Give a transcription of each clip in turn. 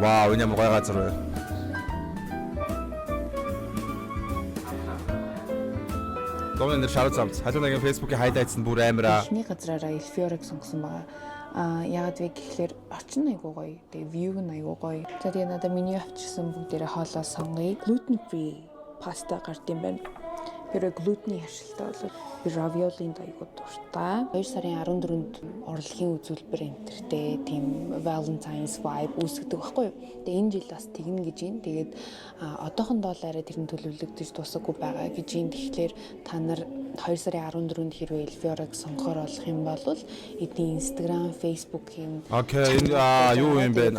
Вау, энэ ямар гоё газар вэ? Дооны нэр шаруу замц. Халуун нагийн Facebook-ийн highlights нь бүр амар аа. Эхний газраараа Il Fiore-г сонгосон байгаа. Аа, яагаад вэ гэхлээр орчин нь айгуу гоё. Тэгээ view нь айгуу гоё. За, тэгээ надад меню авчирсан бүгдээрээ хоолоо сонгоё. Gluten free паста гард юм байна. Хэрвээ глютений харшилтай бол би равиолинд айгуу дуртай. 2 сарын 14-нд урлагийн үзүүлбэр энтертэй тийм Valentine's vibe үүсгэдэг байхгүй юу? Тэгээ энэ жил бас тэгнэ гэж юм. Тэгээд одоохондоо л арай тэр нь төлөвлөгдөж дуусаагүй байгаа гэж юм. Тэгэхээр та нар 2 сарын 14-нд хэрвээ Il Fiore-г сонгохоор болох юм бол эдний Instagram, Facebook-ийн Okay, энэ юу юм бэ?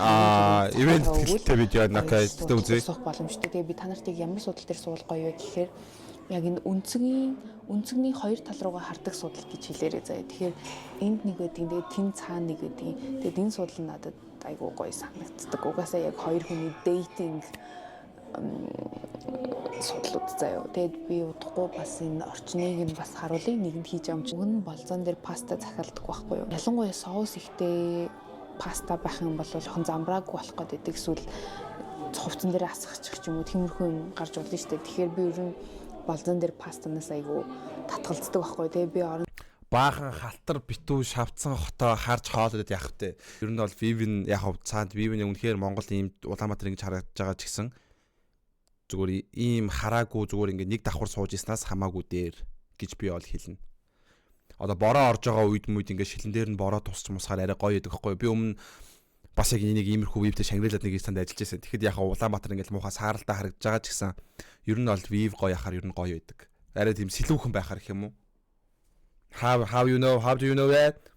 Event тэтгэлтэй видео байна. Okay, тэгтээ үзье. Суух боломжтой. Тэгээ би та нарт яг ямар суудал дээр суул гоё вэ гэхээр яг энэ өнцөгний хоёр тал руугаа хардаг суудал гэж хэлээрэй заяа. Тэгэхээр энд нэг байдаг, тэгээд тэн цаана нэг байдаг. Тэгээд энэ суудал нь надад айгуу гоё санагддаг. Угаасаа яг хоёр хүний dating судлууд заяа. Тэгээд би удахгүй бас энэ орчныг нь бас харуулъя. Нэгэнд хийж амж. Уг нь болзон дээр паста захиалдаг байхгүй юу? Ялангуяа соус ихтэй паста байх юм бол жоохон замбраагүй болох гэдэг. Эсвэл хувцсан дээр асгачих ч юм уу, тиймэрхүү юм гарч болно шүү дээ. Тэгэхээр би ер нь болзон дээр пастанаас айгуу татгалздаг байхгүй. Тэгээ би орон Баахан халтар битүү шавцсан хотоо харж хоол идээд явах вэ. Ер нь бол Viv-н яг хав цаанд Viv-н үнэхээр Монгол ийм Улаанбаатар ингэж харагдаж байгаа ч гэсэн зүгээр ийм хараагүй, зүгээр ингэ нэг давхар сууж ирснаас хамаагүй дээр гэж би бол хэлнэ. Одоо бороо орж байгаа үед мүд ингэ шилэн дээр нь бороо тусч мусахаар арай гоё байдаг хгүй. Би өмнө бас яг энийг иймэрхүү view-тэй Шангрилад нэг станд ажиллаж байсан. Тэгэхэд яг Улаанбаатар ингээл муухай сааралдаа харагдаж байгаа ч гэсэн ер нь бол view гоё яхаар ер нь гоё байдаг. Арай тийм сэлүүхэн байхаар гэх юм уу? How you know? How do you know that?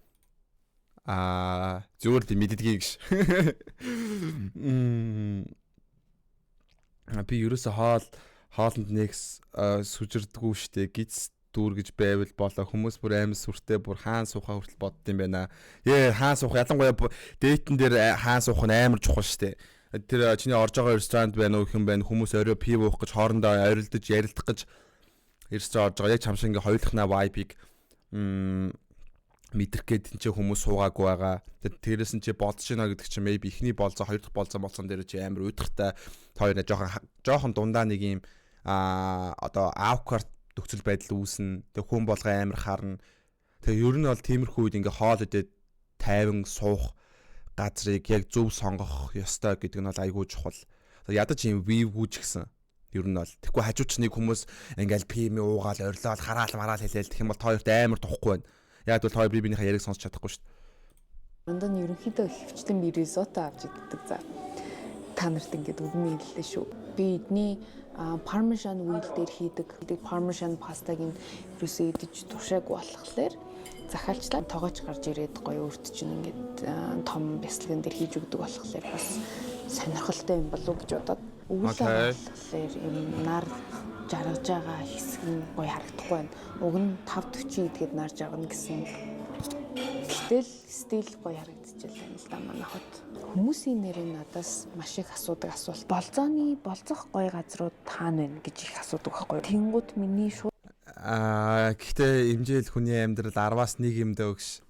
Зүгээр л мэддгийг гэж. Би ерөөсө хоолнд нэгс сүжирдгүү штэ, гиз дүүргэж байвал болоо. Хүмүүс бүр аим сүртэй, бүр хаан суухаа хүртэл бодд юм байна. Хаан суух, ялангуяа date-эн дээр хаан суух нь амар чухал штэ. Тэр чиний орж байгаа ресторанд байна уу, хэм байна, хүмүүс орой пив уух гэж хоорондоо орилдож ярилдах гэж ресторан орж байгаа. Яг чам шиг ингээ хоёулахнаа vibe-ыг мэдрэх гээд тэнцээ хүмүүс суугаагүй байгаа. Тэрээс нь чи болцож гинэ гэдэг чинь maybe эхний болцоо, хоёр дахь болцоо болсон дээр чи амар уйдгартай хоёр нэ жоохон дундаа нэг юм одоо awkward нөхцөл байдал үүснэ. Тэг хүн болгоо амар харна. Тэгээ ер нь бол тиймэрхүү үед ингээ хоол идээд тайван суух газрыг яг зөв сонгох ёстой гэдэг нь бол айгүй чухал. Ядаж юм view-гүй ч гэсэн ер нь бол тэгэхгүй хажууч нэг хүмүүс ингээл пим уугаал орилоол хараал мараал хэлээл тэгэх юм бол та хоёрт амар тухгүй байна. Яг бол хоёр бие биенийхээ яриаг сонсч чадахгүй шүү дээ. Онд нь ерөнхийдөө хөвчлэн би ризотто авч иддэг за. Та нарт ингээд өгмөн хэллээ шүү. Би эдний parmesan wheel дээр хийдэг. Тэгээд parmesan пастаг нь ерөөсөө идэж туршаагүй болохоор захиалчлаа. Тогооч гарч ирээд гоё өөрт чинь ингээд том бясалган дээр хийж өгдөг болохоор бас сонирхолтой юм болов уу гэж бодоод өвлөө болохоор юм нар жаргаж байгаа хэсэг нь гоё харагдахгүй байна. Уг нь 5:40 идэхэд нар жаргана гэсэн. Гэтэл still гоё харагдчихлаа юм л да манай хот. Хүмүүсийн нэрийг надаас маш их асуудаг асуулт. Болзооны болзох гоё газрууд хаана байна гэж их асуудаг байхгүй. Тэнгууд миний шууд Гэхдээ эмжээл хүний амьдрал 10-аас 1 юм дөө гэж.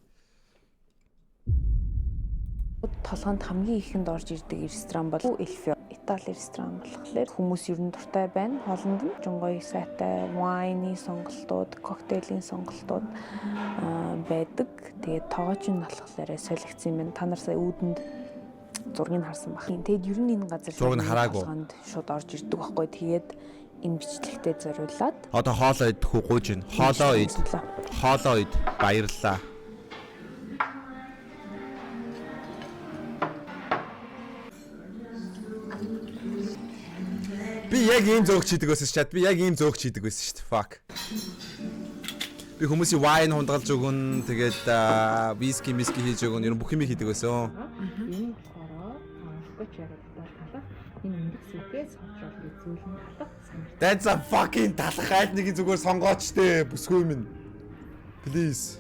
Толгойнд хамгийн ихэнд орж ирдэг ресторан бол Il Fiore. Итали ресторан болохоор хүмүүс ер нь дуртай байна. Хоолнд нь жин гоё сайтай wine-ы сонголтууд, коктейлийн сонголтууд байдаг. Тэгээд тогооч нь болохоор солигдсон юм байна. Та нар сая үүдэнд зургийг харсан баг. Тэгээд ер нь энэ газар зургийг хараагүй. Толгойнд шууд орж ирдэг байхгүй. Тэгээд энэ бичлэгтээ зориулаад Одоо хоолоо идэх үү гуйж байна. Хоолоо ид. Хоолоо ид. Баярлалаа. Би яг ийм зөөгч хийдэг байсан шүү дээ. Би яг ийм зөөгч хийдэг байсан шүү дээ. Fuck. Би хүмүүсийн wine хундагалж өгнө. Тэгээд виски миски хийж өгнө. Ер нь бүх юм хийдэг байсан. Энэ болохоор скотч ярилцлага талах, энэ өндөг сүлдээ соржол зүйлэн талах санагдав. That's a fucking талах, аль нэгийн зүгээр сонгооч тээ. Бүсгүй минь. Please.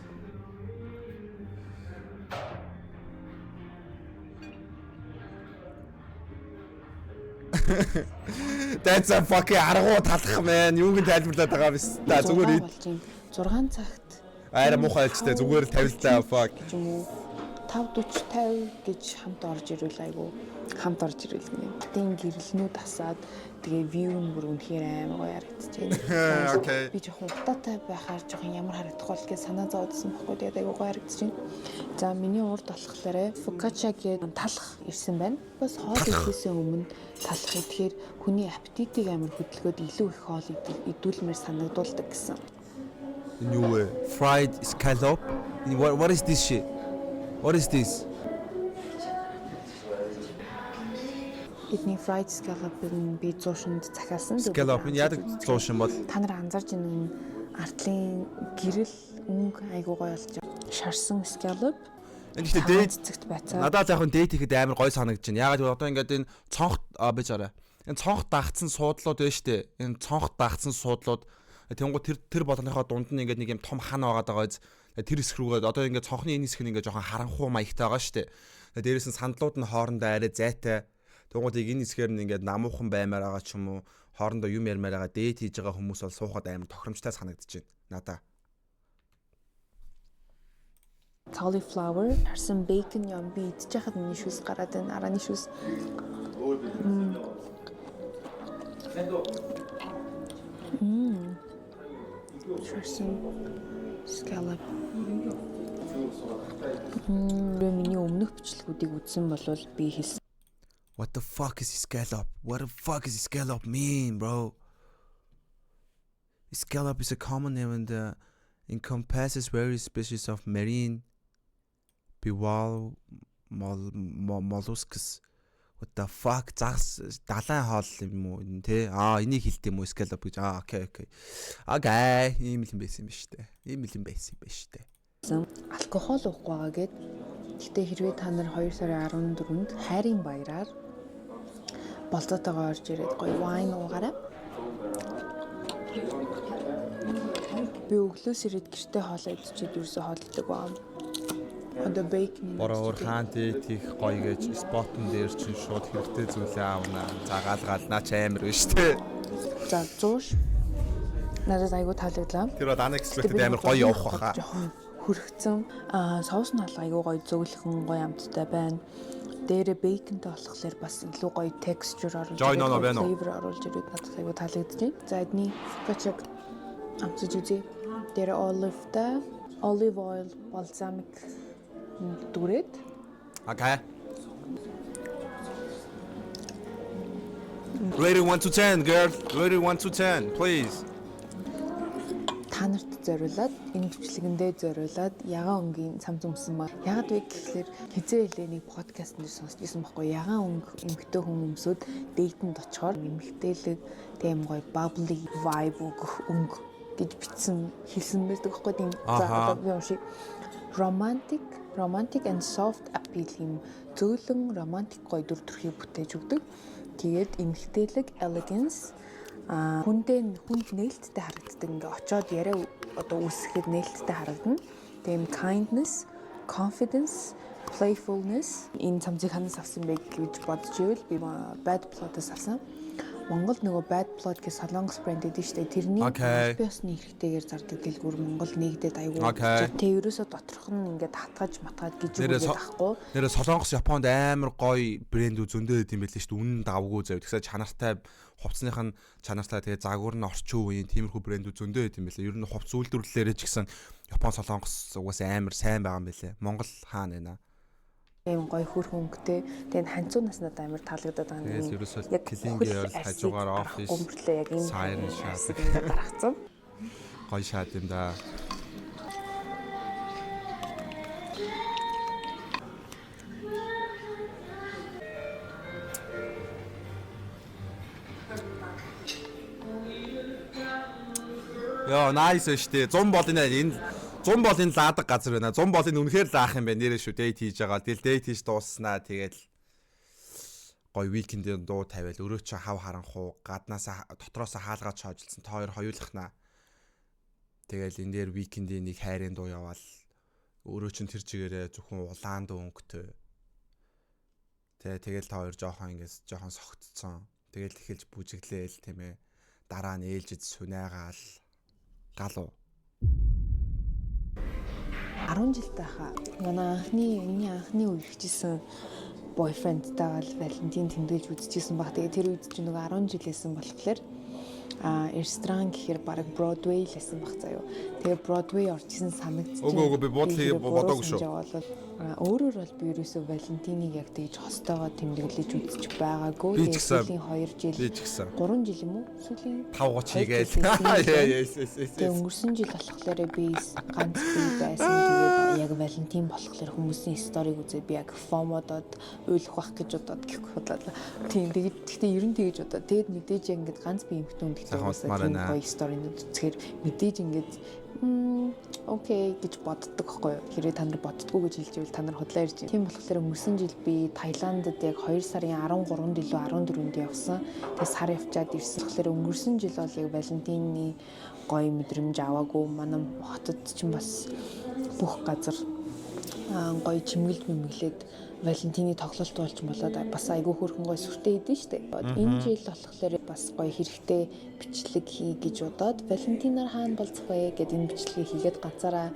That's a fucking аргуу талах man. Юуг нь тайлбарлаад байгаа юм бэ? Та зүгээр ид. 6 цагт Арай муухай айлчтай, зүгээр л тавилтаа, fuck. гэж юм уу? 5 40 50 гэж хамт орж ирвэл айгу хамт орж ирвэл гинэ. Хотын гэрэлнүүд асаад, тэгээ view нь бүр үнэхээр амар гоё харагдчихэв. Би жоохон утаатай байхаар жоохон ямар харагдах бол гэж санаа зовоодсон байхгүй. Тэгээд айгу гоё харагдчихэв. За, миний урд болохоор focaccia гэдэг талх ирсэн байна. Бас хоол идэхээс өмнө талх идэхээр хүний аппетитийг амар хөдөлгөөд илүү их хоол идүүлмээр санагдуулдаг гэсэн. Энэ юу вэ? Fried scallop. What is this shit? What is this? Эдний fried scallop-ыг нь би зуушинд захиалсан. Scallop энэ яадаг зуушин бол? Та нар анзаарч энэ энэ артлын гэрэл өнгө айгуу гоё болж байгаа. Шарсан scallop. Энэ гэхдээ date цэцэгт байцаа. Надад яг нь date хийхэд амар гоё санагдаж байна. Яагаад гэвэл одоо ингээд энэ цонх биж арай. Энэ цонх дагцсан суудлууд байна штэ. Энэ цонх дагцсан суудлууд тэнгуү тэр болгоныхоо дунд нь ингээд нэг юм том хан байгаа даа биз. Тэр хэсэг рүүгээ одоо ингээд цонхны энэ хэсэг нь ингээд жоохон харанхуу маягтай байгаа штэ. Дээрээс нь сандлууд нь хоорондоо арай зайтай. Тэнгуү энэ хэсгээр нь ингээд намуухан баймаар байгаа ч юм уу, хоорондоо юм ярмаар байгаа date хийж байгаа хүмүүс бол суухад амар тохиромжтой санагдаж байна. Надаа. Cauliflower, харсан bacon юм, би идэж байхад миний шүс гараад байна. Арааны шүс. Шарсан scallop. Миний өмнөх бичлэгүүдийг үзсэн бол би хэлсэн What the fuck is scallop? What the fuck is scallop mean, bro? Scallop is a common name and encompasses various species of marine bivalve mollusks. What the fuck, загас далайн хоол юм уу энэ те? Аа, энийг хэлдэг юм уу scallop гэж? Аа, okay. Okay, ийм л юм байсан юм биш үү? Ийм л юм байсан юм биш үү? Алкогол уухгүй байгаа гэд. Гэтэ хэрвээ та нар 2 сарын 14-нд хайрын баяраар болзоотойгоо орж ирээд гоё wine уугаарай. Би өглөөс ирээд гэртээ хоолоо идчихэд ерөөсөө хоол идэг байгаа. Одоо bacon Бороо өөр хаан date хийх гоё гэж spot он дээр чинь шууд хэрэгтэй зүйлээ аавна. За, гал гал наа чи амар биш те. За, зууш надад айгуу таалагдлаа. Тэр бол unexpected амар гоё явах баха. Жохон хөрөгцөн, аа, соус нь бол айгуу гоё зөөлхөн, гоё амттай байна. Дээрээ bacon тэй болохоор бас илүү гоё texture оруулж Joy Nono байна уу? Flavor оруулж ирээд надад айгуу таалагдчих. За, эдний focaccia амсаж үзье. Дээрээ olive тай, olive oil, balsamic дүрээд. Okay. Rating 1 to 10, girl. Rating 1 to 10, please. Та нарт зориулаад, энэ бичлэгэндээ зориулаад ягаан өнгийн цамц өмсөн маа. Ягаад вэ гэхлээр хизээ хэлээ нэг подкаст нэр сонсч ирсэн байхгүй, ягаан өнгө эмэгтэй хүн өмсөд date энд очихоор эмэгтэйлэг тийм гоё bubbly vibe өгөх өнгө гэж бичсэн хэлсэн байдаг байхгүй тийм. За, одоо би уншия. Romantic and soft appeal юм, зөөлөн романтик гоё дүр төрхийг бүтээж өгдөг. Тэгээд эмэгтэйлэг elegance, а хүндээ хүнд нээлттэй харагддаг, ингээ очоод яриа одоо үүсгэхэд нээлттэй харагдана. Тийм kindness, confidence, playfulness. Энэ цамцыг ханаас авсан бэ гэж бодож ивэл би Bad Blood-аас авсан. Монгол нөгөө Bad Blood гэх солонгос брэнд гэдэг шүү дээ. Тэрний аль биесны эрхтэйгээр зардаг дэлгүүр Монгол нэгдээд аягүй. Тэгээ ерөөсөө доторх нь ингээд татгаж матгаад гэж үгээд ахгүй. Нэрээ Солонгос, Японд амар гоё брэндүүд зөндөө байд юм байлээ шүү дээ. Үнэн давгүй зав. Тэгсээ чанартай, хувцсных нь чанартай, тэгээ загвар нь орчин үеийн тиймэрхүү брэндүүд зөндөө байд юм байлээ. Ер нь хувцс үйлдвэрлэлээрээ ч гэсэн Япон, Солонгос угаасаа амар сайн байгаа юм байлээ. Монгол хаана байна? Ийм гоё хөөрхөн өнгөтэй. Тэгээ энэ ханцуунаас надад амар таалагдаад байгаа Тэгэл юм. ерөөсөө Яг Clean хөл Girl арсыг хажуугаар гаргахгүй office мөртлөө яг энэ siren шат. арсыг ингээд гаргацсан. Гоё шат юм да. Йоо, nice шүү дээ. 100 бол энэ 100 бол энэ лаадаг газар байна. 100 бол энэ үнэхээр лаах юм байна. Нэрээ шүү date хийж байгаа. Тэгэл date хийж дууссанаа тэгэл гоё weekend ийн дуу тавиал, өрөө чи хав харанхуу, гаднаасаа дотроосоо хаалгаа чоожилсан, та хоёр хоёулахнаа. Тэгэл энэ дээр weekend ийн нэг хайрын дуу яваал, өрөө чин тэр чигээрээ зөвхөн улаан дуу өнгөтэй. Тэ, тэгэл та хоёр жоохон ингээс жоохон согтцсон. Тэгэл эхэлж бүжиглээл, тийм ээ. Дараа нь ээлжид сүнээгаал галуу. 10 жил байхаа манай анхны миний анхны үерхчихсэн boyfriend-тайгаа л Валентин тэмдэглэж үзчихсэн баг. Тэгээ тэр үед чинь нөгөө 10 жилээсэн болохоор ресторан гэхээр баг Broadway л байсан баг заяо. Тэгээ Broadway орж исэн санагдчих. Үгүй, би буудлын Би бодоогүй шүү. Болол өөрөөр бол би ерөөсөө Валентиныг яг тэгж хостойгоо тэмдэглэж үзэж байгаагүй. Би ч Тэгээ гэсэн. сүүлийн 2 жил Би ч гэсэн. 3 жил юм уу? Сүүлийн 5:30 2 жил хийгээл. байсан. Yes. Тэгээ өнгөрсөн жил болохоор би ганц бие байсан. Тэгээд яг Валентин болохоор хүмүүсийн story-г үзээ би яг FOMO-дод уйлах бах гэж бодоод гэхгүй бодлоо. Тийм, тэгээд гэхдээ ер нь тэгэж бодоод тэгээд мэдээж яг ингээд ганц бие эмхтэн хүн гэхдээ Сайхан угаасаа унтмаар тийм байна. гоё story-нууд үзэхээр мэдээж ингээд okay гэж боддог байхгүй юу. Хэрвээ та нар боддгоо гэж хэлж байвал та нар худлаа ярьж байна. Тийм болохоор өнгөрсөн жил би Таиландд яг 2 сарын 13-нд илүү 14-нд явсан. Тэгээ сар явчаад ирсэн. Тэгэхээр өнгөрсөн жил бол яг Валентины гоё мэдрэмж аваагүй. Манай хотод чинь бас бүх газар гоё чимгэлд мэмгэлээд Валентины тоглолт болж болоод бас айгүй хөөрхөн гоё сүртэй идэв штэ. Энэ жил болохоор бас гоё хэрэгтэй бичлэг хий гэж бодоод Валентинаар хаана болцох вэ гэд энэ бичлэгийг хийгээд ганцаараа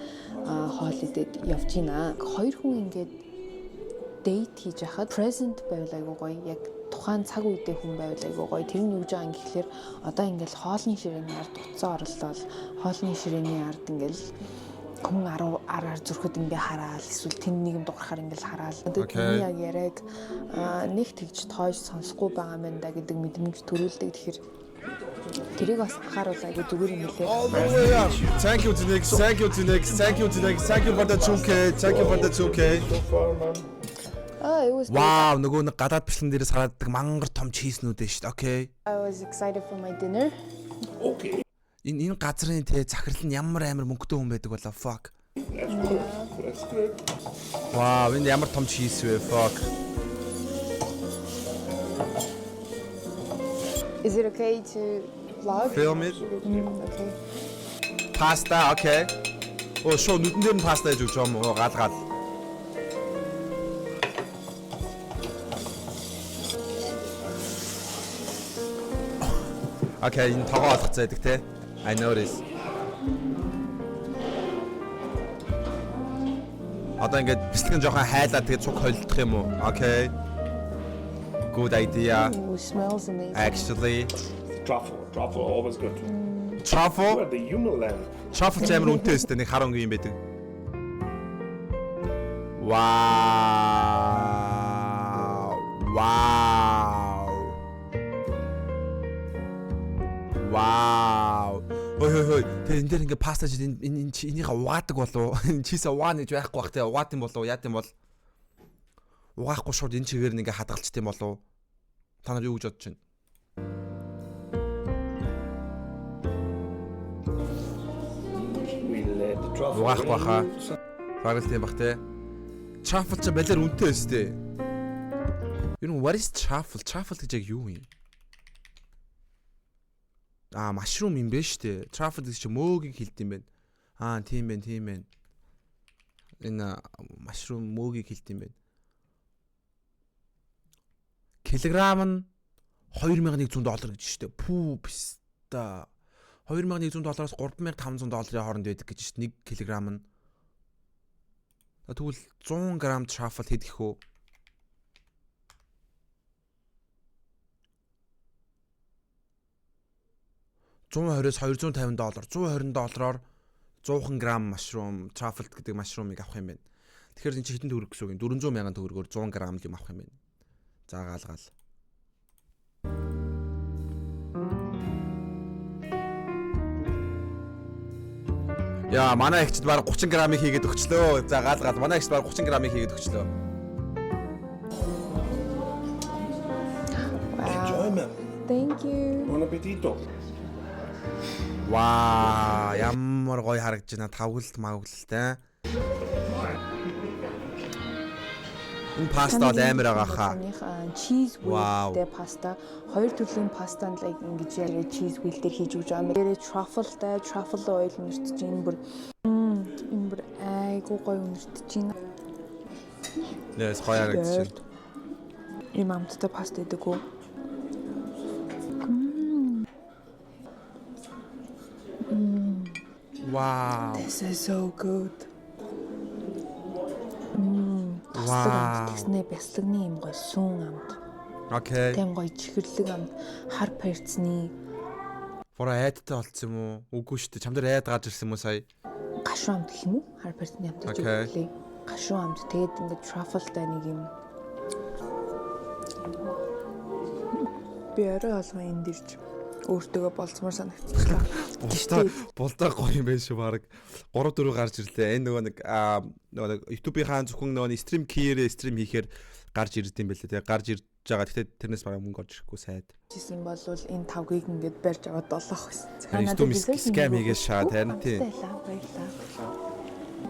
хоол идээд явж гинэ. Хоёр хүн ингээд date хийж байхад present байвал айгүй гоё. Яг тухайн цаг үедээ хүн байвал айгүй гоё. Тэр нь юу гэж байгаа юм гэхлээр одоо ингээл хоолны ширээний ард утсан оролдоол, хоолны ширээний ард ингээл хүн 10 араар зүрхэд ингээ хараал, эсвэл тэнд нэг юм дуурахаар ингээл хараал. Одоо Okay. тэний яг яриаг нэг тэгж тоож сонсохгүй байгаа юм байна да гэдэг мэдрэмж төрүүлдэг. Тэгэхээр тэрийг бас анхааруул айгүй зүгээр юм лээ. All the way up. Thank you to Nick. Thank you to Nick. Thank you to Nick. Thank you for the 2K. Thank you for the 2K. So far, man. Ah, it was good. Вау, нөгөө нэг гадаад бичлэн дээрээс харааддаг мангар том cheese нүүд ээ шүү дээ. Okay. I was excited for my dinner. Okay. Энэ газрын те захирал нь ямар амар мөнгөтэй хүн байдаг болоо. Fuck. That's good. That's good. Вау, энэ ямар том cheese вэ? Fuck. Is it okay to vlog? Film it. Okay. Pasta, okay. Оо, шууд нүдэн дээр нь паста хийж өгч юм уу? Гал гал. Okay, энэ тогоо олгоцоо байдаг те. I notice. Одоо ингээд бислэг нь жоохон хайлаа, тэгээд цуг холилдох юм уу? Okay. Good idea. Ooh, smells amazing. Actually, Truffle. Truffle always good. Truffle, You are the human lamb. Truffle ч амар үнэтэй өстэй, нэг хар өнгийн юм байдаг. Вау. Вау. Вау. Хой хой хой. Тэгээ энэ дээр ингээ паста чи энэ энэ энийгээ угаадаг болов уу? Энэ cheese ээ угаана гэж байхгүй бах те. Угаад юм болов уу? Яад юм бол? Угаахгүй шууд энэ чигээр нь ингээ хадгалчт юм болов уу? Та нар юу гэж бодож байна? We let the truffle. Угаахгүй баха. in. Бараг л тийм бах те. Truffle ч балиар үнэтэй өстэй. Ер нь what is truffle? Truffle гэж яг юу юм? Аа, mushroom юм бэ штэ. Truffle гэж чи мөөгийг хэлд юм байна. Аа, тийм байна, тийм байна. Энэ mushroom мөөгийг хэлд юм байна. Килограмм нь 2100 доллар гэж штэ. Пүү писта. 2100 доллароос 3500 долларын хооронд байдаг гэж штэ 1 кг нь. Тэгвэл 100 г truffle хэд гэх үү? 120-оос 250 доллар, 120 доллараар 100 г mushroom, truffle гэдэг mushroom-ыг авах юм байна. Тэгэхээр энэ чинь хэдэн төгрөг гэсэн үг юм? 400 мянган төгрөгөөр 100 г л юм авах юм байна. За, гал гал. Яа, манай эгчд баг 30 г-ыг хийгээд өгчлөө. За, гал гал. Манай эгчд баг 30 г-ыг хийгээд өгчлөө. Enjoy, man. Thank you. Buon appetito. Ваа, ямар гоё харагдаж байна. Тавгалт магвалтай. Энэ паста бол амар байгаа хаа. Cheese Вау. wheel-тэй паста. Хоёр төрлийн пастанд like ингэж яриа cheese wheel дээр хийж өгч байгаа юм. Дээрээ truffle-тай, truffle oil үнэртэж энэ бүр энэ бүр айгуу гоё үнэртэж байна. Нээс гоё харагдаж байна. Ийм амттай паста идэг үү? Вау. This is so good. Бяслаг амт тэгснээ бяслагны юм гоё сүүн амт. Тийм гоё чихэрлэг амт, хар перцний. Бороо айдтай болцсон юм уу? Үгүй шүү дээ. Чам дээр айд гарч ирсэн юм уу сая? Гашуун амт гэх юм уу? Хар перцний амт гэж үгэлээ. Гашуун амт. Тэгээд ингээд truffle-тай нэг юм. Би орой болгон энд ирж өөртөөгөө болцмоор санагдчихлаа. Бултаа бултаа гоё юм байна шүү баг. 3 4 гарч ирлээ. Энэ нөгөө нэг нөгөө нэг YouTube-ийн зөвхөн нөгөө stream key-ээр stream хийхээр гарч ирд юм байлээ те. Гарч ирж байгаа. Гэхдээ тэрнээс баг мөнгө орж ирэхгүй сайд. Хийсэн бол энэ тавгийг ингээд барьж аваад долоох байсан. YouTube scam хийгээ шаа тань тий. Баярлалаа.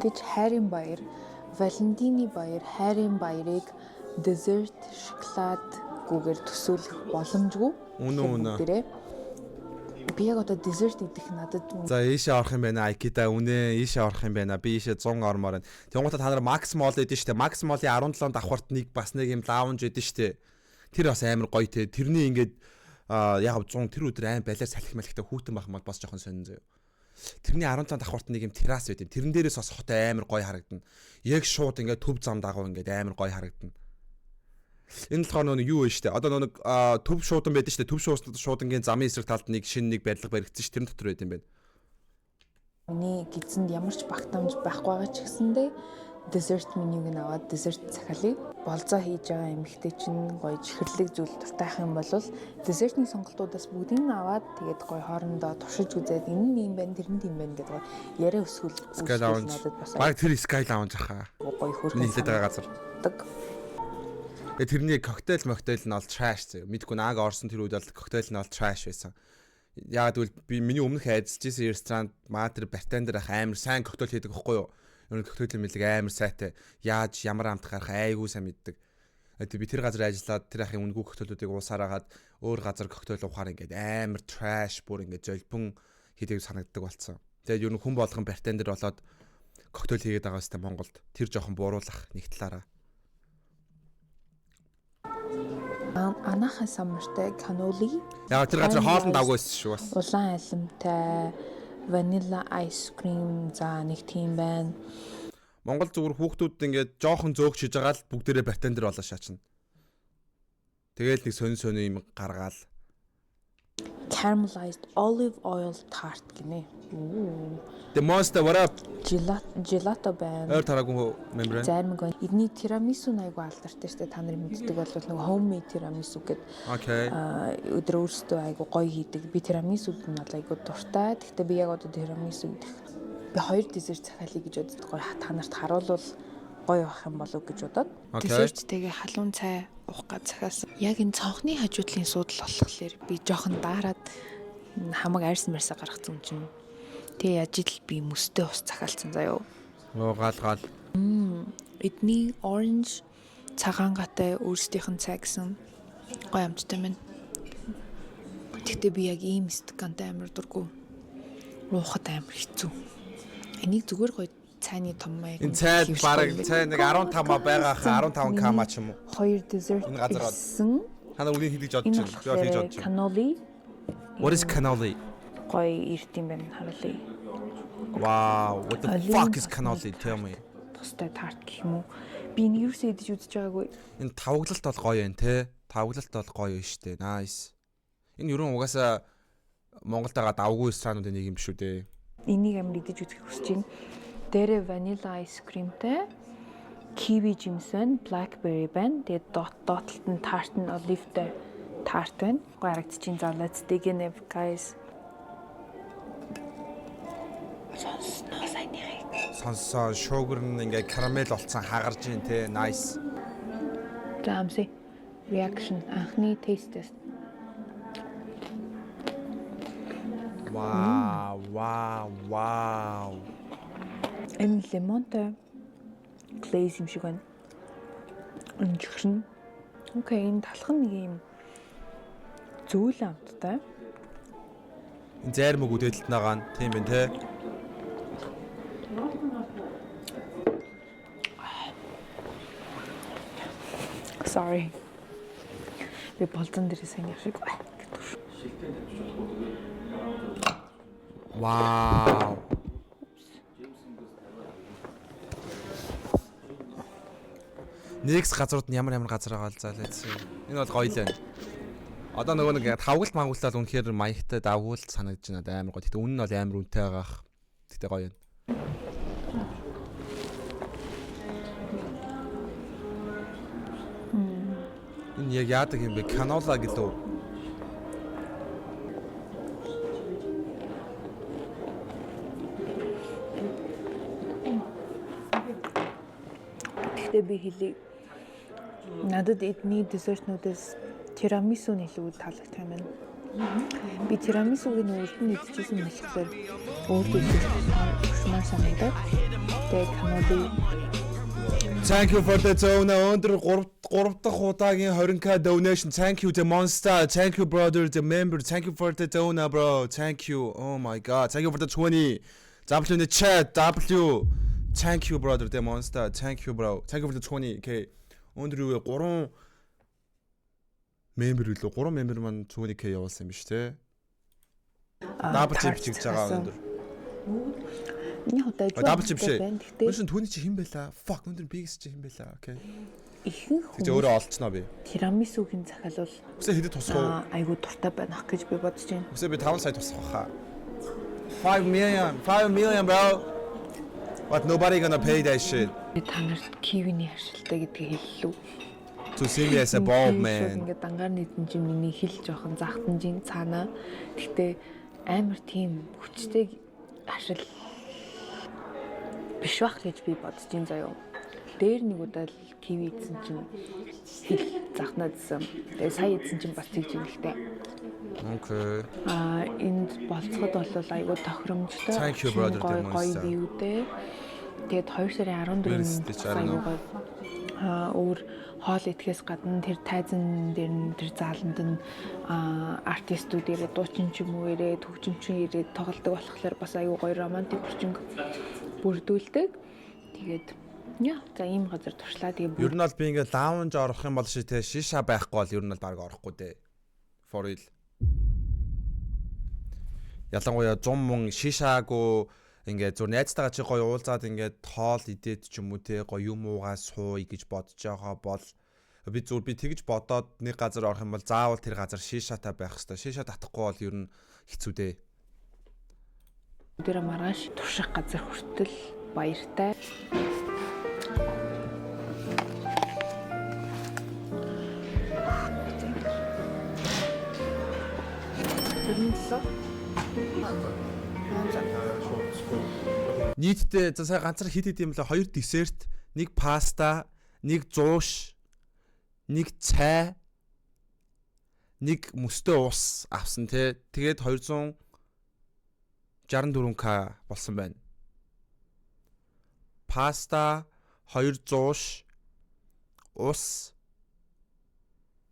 Тэгж хайрын баяр, Валентины баяр, хайрын баярыг dessert шоколадгүйгээр төсөөлөх боломжгүй. Үнэн үнэ. Би яг одоо dessert идэх надад За ийшээ орох юм байна Айкида үнэ ийшээ орох юм байна. Би ийшээ 100 ормоор байна. Тэнгуутаа та нар Max Mall эдэн штэ. Max Mall-ийн 17 давхарт нэг бас нэг юм лаунж эдэн штэ. Тэр бас амар гоё те. Тэрний ингээд яг 100 тэр өдөр аим балиар салхи малхитай хүүтэн байх юм бол бас жоохон сонин заяа. Тэрний 17 давхарт нэг юм террас байт юм. Тэрэн дээрээс бас хот амар гоё харагдана. Яг шууд ингээд төв зам дагуу ингээд амар гоё харагдана. Энэ болохоор нөгөө юу вэ штэ. Одоо нөгөө нэг төв шуудан байдаг штэ. Төв шуудангийн замын эсрэг талд нэг шинэ нэг барилга баригдсан ш. Тэр дотор байт юм байна. Миний гидсэнд ямар ч багтаамж байхгүй байгаа ч гэсэндээ dessert менюг нь аваад dessert захиалъя. Болзоо хийж байгаа эмэгтэй чинь гоё чихэрлэг зүйл дуртайх юм бол десертний сонголтуудаас бүгдийг нь аваад тэгээд гоё хоорондоо туршиж үзээд энэ нь юм байна, тэр нь тийм байна гэдэг гоё яриа өсгөл Sky Lounge. Баг тэр Sky Lounge хаа. Гоё хөөрхөн хэлээд байгаа газар. Тэгээ тэрний коктейл моктейл нь бол trash заяа. Мэдгүй нааг орсон тэр үед бол коктейл нь бол trash байсан. Яагаад гэвэл би миний өмнөх ажиллаж исэн ресторанд маа тэр bartender ах амар сайн коктейл хийдэг байхгүй юу? Ер нь коктейлийн мэдлэг амар сайтай. Яаж ямар амт гарах айгүй сайн мэддэг. Тэгээ би тэр газар ажиллаад тэр ахын үнэгүй коктейлүүдийг уусаар агаад өөр газар коктейл уухаар ингээд амар trash бүр ингээд золбон хийдэг санагддаг болсон. Тэгээд ер нь хүн болгон bartender болоод коктейл хийгээд байгаа сте Монголд. Тэр жоохон бууруулах нэг талаараа. Анахан самартай cannoli. Яа тэр газар хоолнд давгүй байсан шүү бас. Улаан алимтай vanilla ice cream за нэг тийм байна. Монгол зүгээр хүүхдүүд ингээд жоохон зөөгч хийж байгаа л бүгдээрээ bartender болоо шаачна. Тэгээл нэг сонин сонин юм гаргаал. Caramelized olive oil tart гинэ. The Monster what up? Gelato байна. Ойр тараагүй member. Зайрмаг байна. Эдний тирамису айгу алдартай штэ, та нар мэддэг бол нэг homemade тирамису гэдэг. Өдөр өөрсдөө айгу гоё хийдэг. Би тирамисуд нь бол айгу дуртай. Гэхдээ би яг одоо тирамису идэх. Би хоёр десерт захиалъя гэж боддог. Гоё та нарт харуулвал гоё байх юм болов гэж бодоод. Десерттэйгээ халуун цай уух гад захиалсан. Яг энэ цонхны хажуудлын суудал болохоор би жоохон daarад хамаг айрсан марсаа гаргацсан юм чинь. Тэгээ яаж ил би мөстэй ус захиалсан заяо. Оо гал гал. Эдний orange цагаан гатай өөрсдийнх нь цай гэсэн гоё амттай байна. Гэхдээ би яг ийм стакантай амар дургу. Уухад амар хэцүү. Энийг зүгээр гоё цайны том маяг. Энэ цай бараг цай нэг 15 ма байгаа хаа 15 км ч юм уу. Хоёр десерт Энэ газар ирсэн. Та нар үнийг хэлж бодож Энэ байна. Би бол хийж болохоор бодож байна. cannoli. What is cannoli? Гоё ирд юм байна харуулъя. Wow, what the Олимп fuck is тосны cannoli? Tell me. Тустай тарт гэх юм уу? Би энийг юусоо идэж үзэж байгаагүй. Энэ тавглалт бол гоё юм те. Тавглалт бол гоё юм штэ. Nice. Энэ ерөн угаасаа Монголд байгаа давгүй ресторануудын нэг юм шүү дээ. Энийг амар идэж үзэх хүсэж байна. Дээрээ vanilla ice creamтэй kiwi жимс байна, blackberry байна. Тэгээд дот доотлолт нь тарт нь olive-тэй тарт байна. Гоё харагдчихээн. За let's dig in it, guys. Сонсноо саяныхыг. Сонссон sugar нь ингээ карамел болцсон хагарж ийн те. Nice. За амсъя. Reaction анхны taste test. Вау, вау, вау. Энэ лимонтой glaze юм шиг байна. Энэ чихэр нь. Okay, энэ талх нь нэг юм зөөл амттай. Энэ зайрмаг үдээлт нагаан тийм байна те. Sorry. Би болзон дээр сайн юм шиг гэдэг шүү. Вау. Next газрууд нь ямар ямар газар байгаа л заалаа. Энэ бол гоё л байна. Одоо нөгөө нэг тавгалт мангуултал үнэхээр маягтай давгуул санагдаж байна, амар гоё. Гэтэ үнэн нь бол амар үнэтэй байгаах. Гэтэ гоё юм. Энэ яг яадаг юм бэ? Cannoli гэлөө. Гэхдээ би хэлий. Надад эдний dessert нүүдээс тирамису нь илүү таалагдах юм байна. Би тирамисуг нь урд нь идчихсэн болохоор өөртөө өгшмөр санагдаад. Тэгээд cannoli Thank you for the zone. Өндөр 3 дахь удаагийн 20K donation. Thank you the monster. Thank you, brother, the member. Thank you for the donor, bro. Thank you. Oh my God. Thank you for the 20. W in the chat. W. Thank you, brother, the monster. Thank you, bro. Thank you for the 20K. Өндөр юу вэ? 3 member үлээ. 3 member маань 20K явуулсан юм биш те. Double chip бичигдэж байгаа өндөр. Миний хувьд айгүй Double chip биш. байна. Гэхдээ Өндөр түүний чи хэн байла? Fuck, өндөр biggest чи хэн байла? Okay. ихэнх Тэгж хүмүүс өөрөө олцсноо би. тирамисугийн захиалвал Үсээ хэдэд тусах уу? Айгүй дуртай байна гэж би бодож байна. Үсээ би 5 сая тусах баха. 5 million, 5 million, bro. But nobody gonna pay that shit. Та нарт кивиний харшилтай гэдгийг хэллүү. To see me as a bald man. Ингээд дангаар нийтэн чинь миний хэл жоохон захтан жин цаанаа. Гэхдээ амар тийм хүчтэй харшил биш бах гэж би бодож байна заяо. Дээр нэг удаа л киви идсэн чинь хэл захнаад исэн. Тэгээ сая идсэн чинь бас тэгж юм л тэ. Okay. Энд болцоход бол айгүй тохиромжтой. Thank you, brother, гоё гоё Demonster. view тэй. Тэгээд 2 сарын Where is 14-нд this? I don't know. айгүй гоё. Өөр хоол идэхээс гадна тэр тайзан дээр нь тэр зааланд нь артистүүд ирээд, дуучин ч юм уу ирээд, хөгжимчин ирээд тоглодог болохоор бас айгүй гоё романтик орчин бүрдүүлдэг. Тэгээд яа, за ийм газар туршлаа. Тэгээ Ер нь бол би ингээд lounge орох юм бол ши те шиша байхгүй бол ер нь бол баг орохгүй дээ. For real. Ялангуяа 100 мөн шишаагүй ингээд зүр найзтайгаа чи гоё уулзаад ингээд хоол идээд ч юм уу те гоё юм уугаа сууя гэж бодож байгаа бол би зүр би тэгж бодоод нэг газар орох юм бол заавал тэр газар шишаатай байх хэвээр. Шиша татахгүй бол ер нь хэцүү дээ. Өдөрөө маргааш турших газар хүртэл баяртай. Дөрвөн. Нийтдээ за сая ганцаар хэд хэд юм лээ? Хоёр десерт, нэг паста, нэг зууш, нэг цай, нэг мөстэй ус авсан те. Тэгээд 264K болсон байна. Паста, хоёр зууш, ус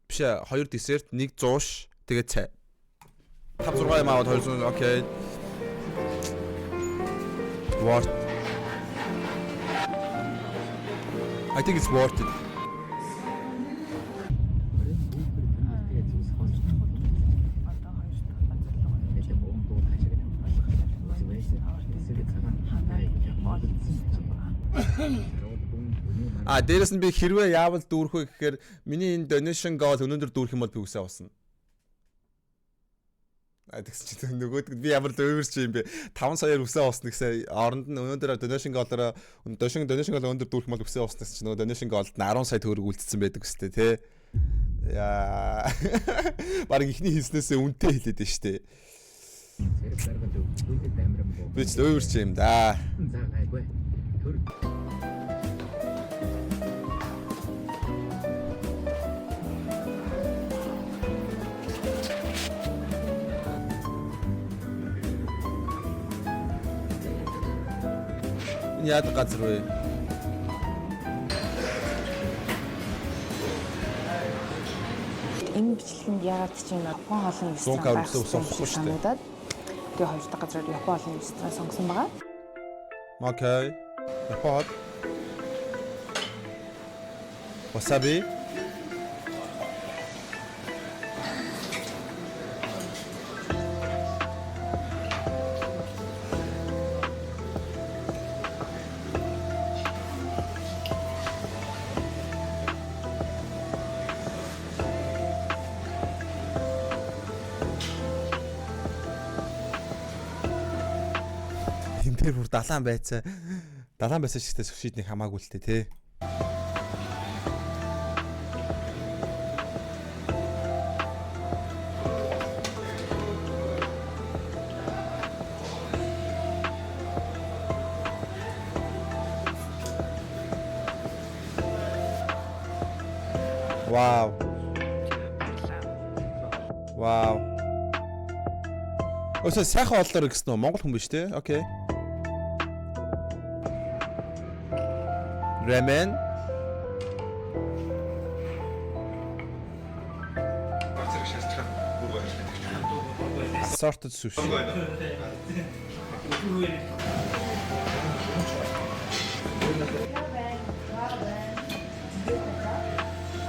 биш ээ, хоёр десерт, нэг зууш, тэгээд цай. 5 6 юм аваад 200, okay. Worth. I think it's worth it. Одоо хоёр дахь газар руу явж байна. А дээрэс нь би хэрвээ яавал дүүрэх вэ гэхээр миний энэ donation goal өнөөдөр дүүрэх юм бол би үсээ авсан. А тэгсэн чинь нөгөөд би ямар дүүрч юм бэ? 5 саяар үсээ авсан гэсэн оронд нь өнөөдөр donation goal-ороо donation goal өнөөдөр дүүрэх юм бол үсээ авсан гэсэн чинь нөгөө donation goal-д нь 10 сая төгрөг үлдсэн байдаг үстэй тий. Яа. Бараг ихний хийснээсээ үнэтэй хэлээд байна штэ. Би ч дүүрч юм да. За гайгүй. Төр Энэ яадаг газар вэ? Энэ бичлэгэнд яагаад ч юм Япон хоолны 100 ресторан байх үсээ ёстой юм усахгүй шиг шүү дээ. санагдаад тэгээ хоёр дахь газраар Япон хоолны ресторан сонгосон байгаа. Okay. Япон. Wasabi. Тэр бүр далаан байцаа. Далаан байсан шигтэй сушид нэг хамаагүй л тээ, тий. Вау. Вау. Өсөө сайхан оллоор гэсэн үү? Монгол хүн биш те? Okay. Рамен. Assorted sushi.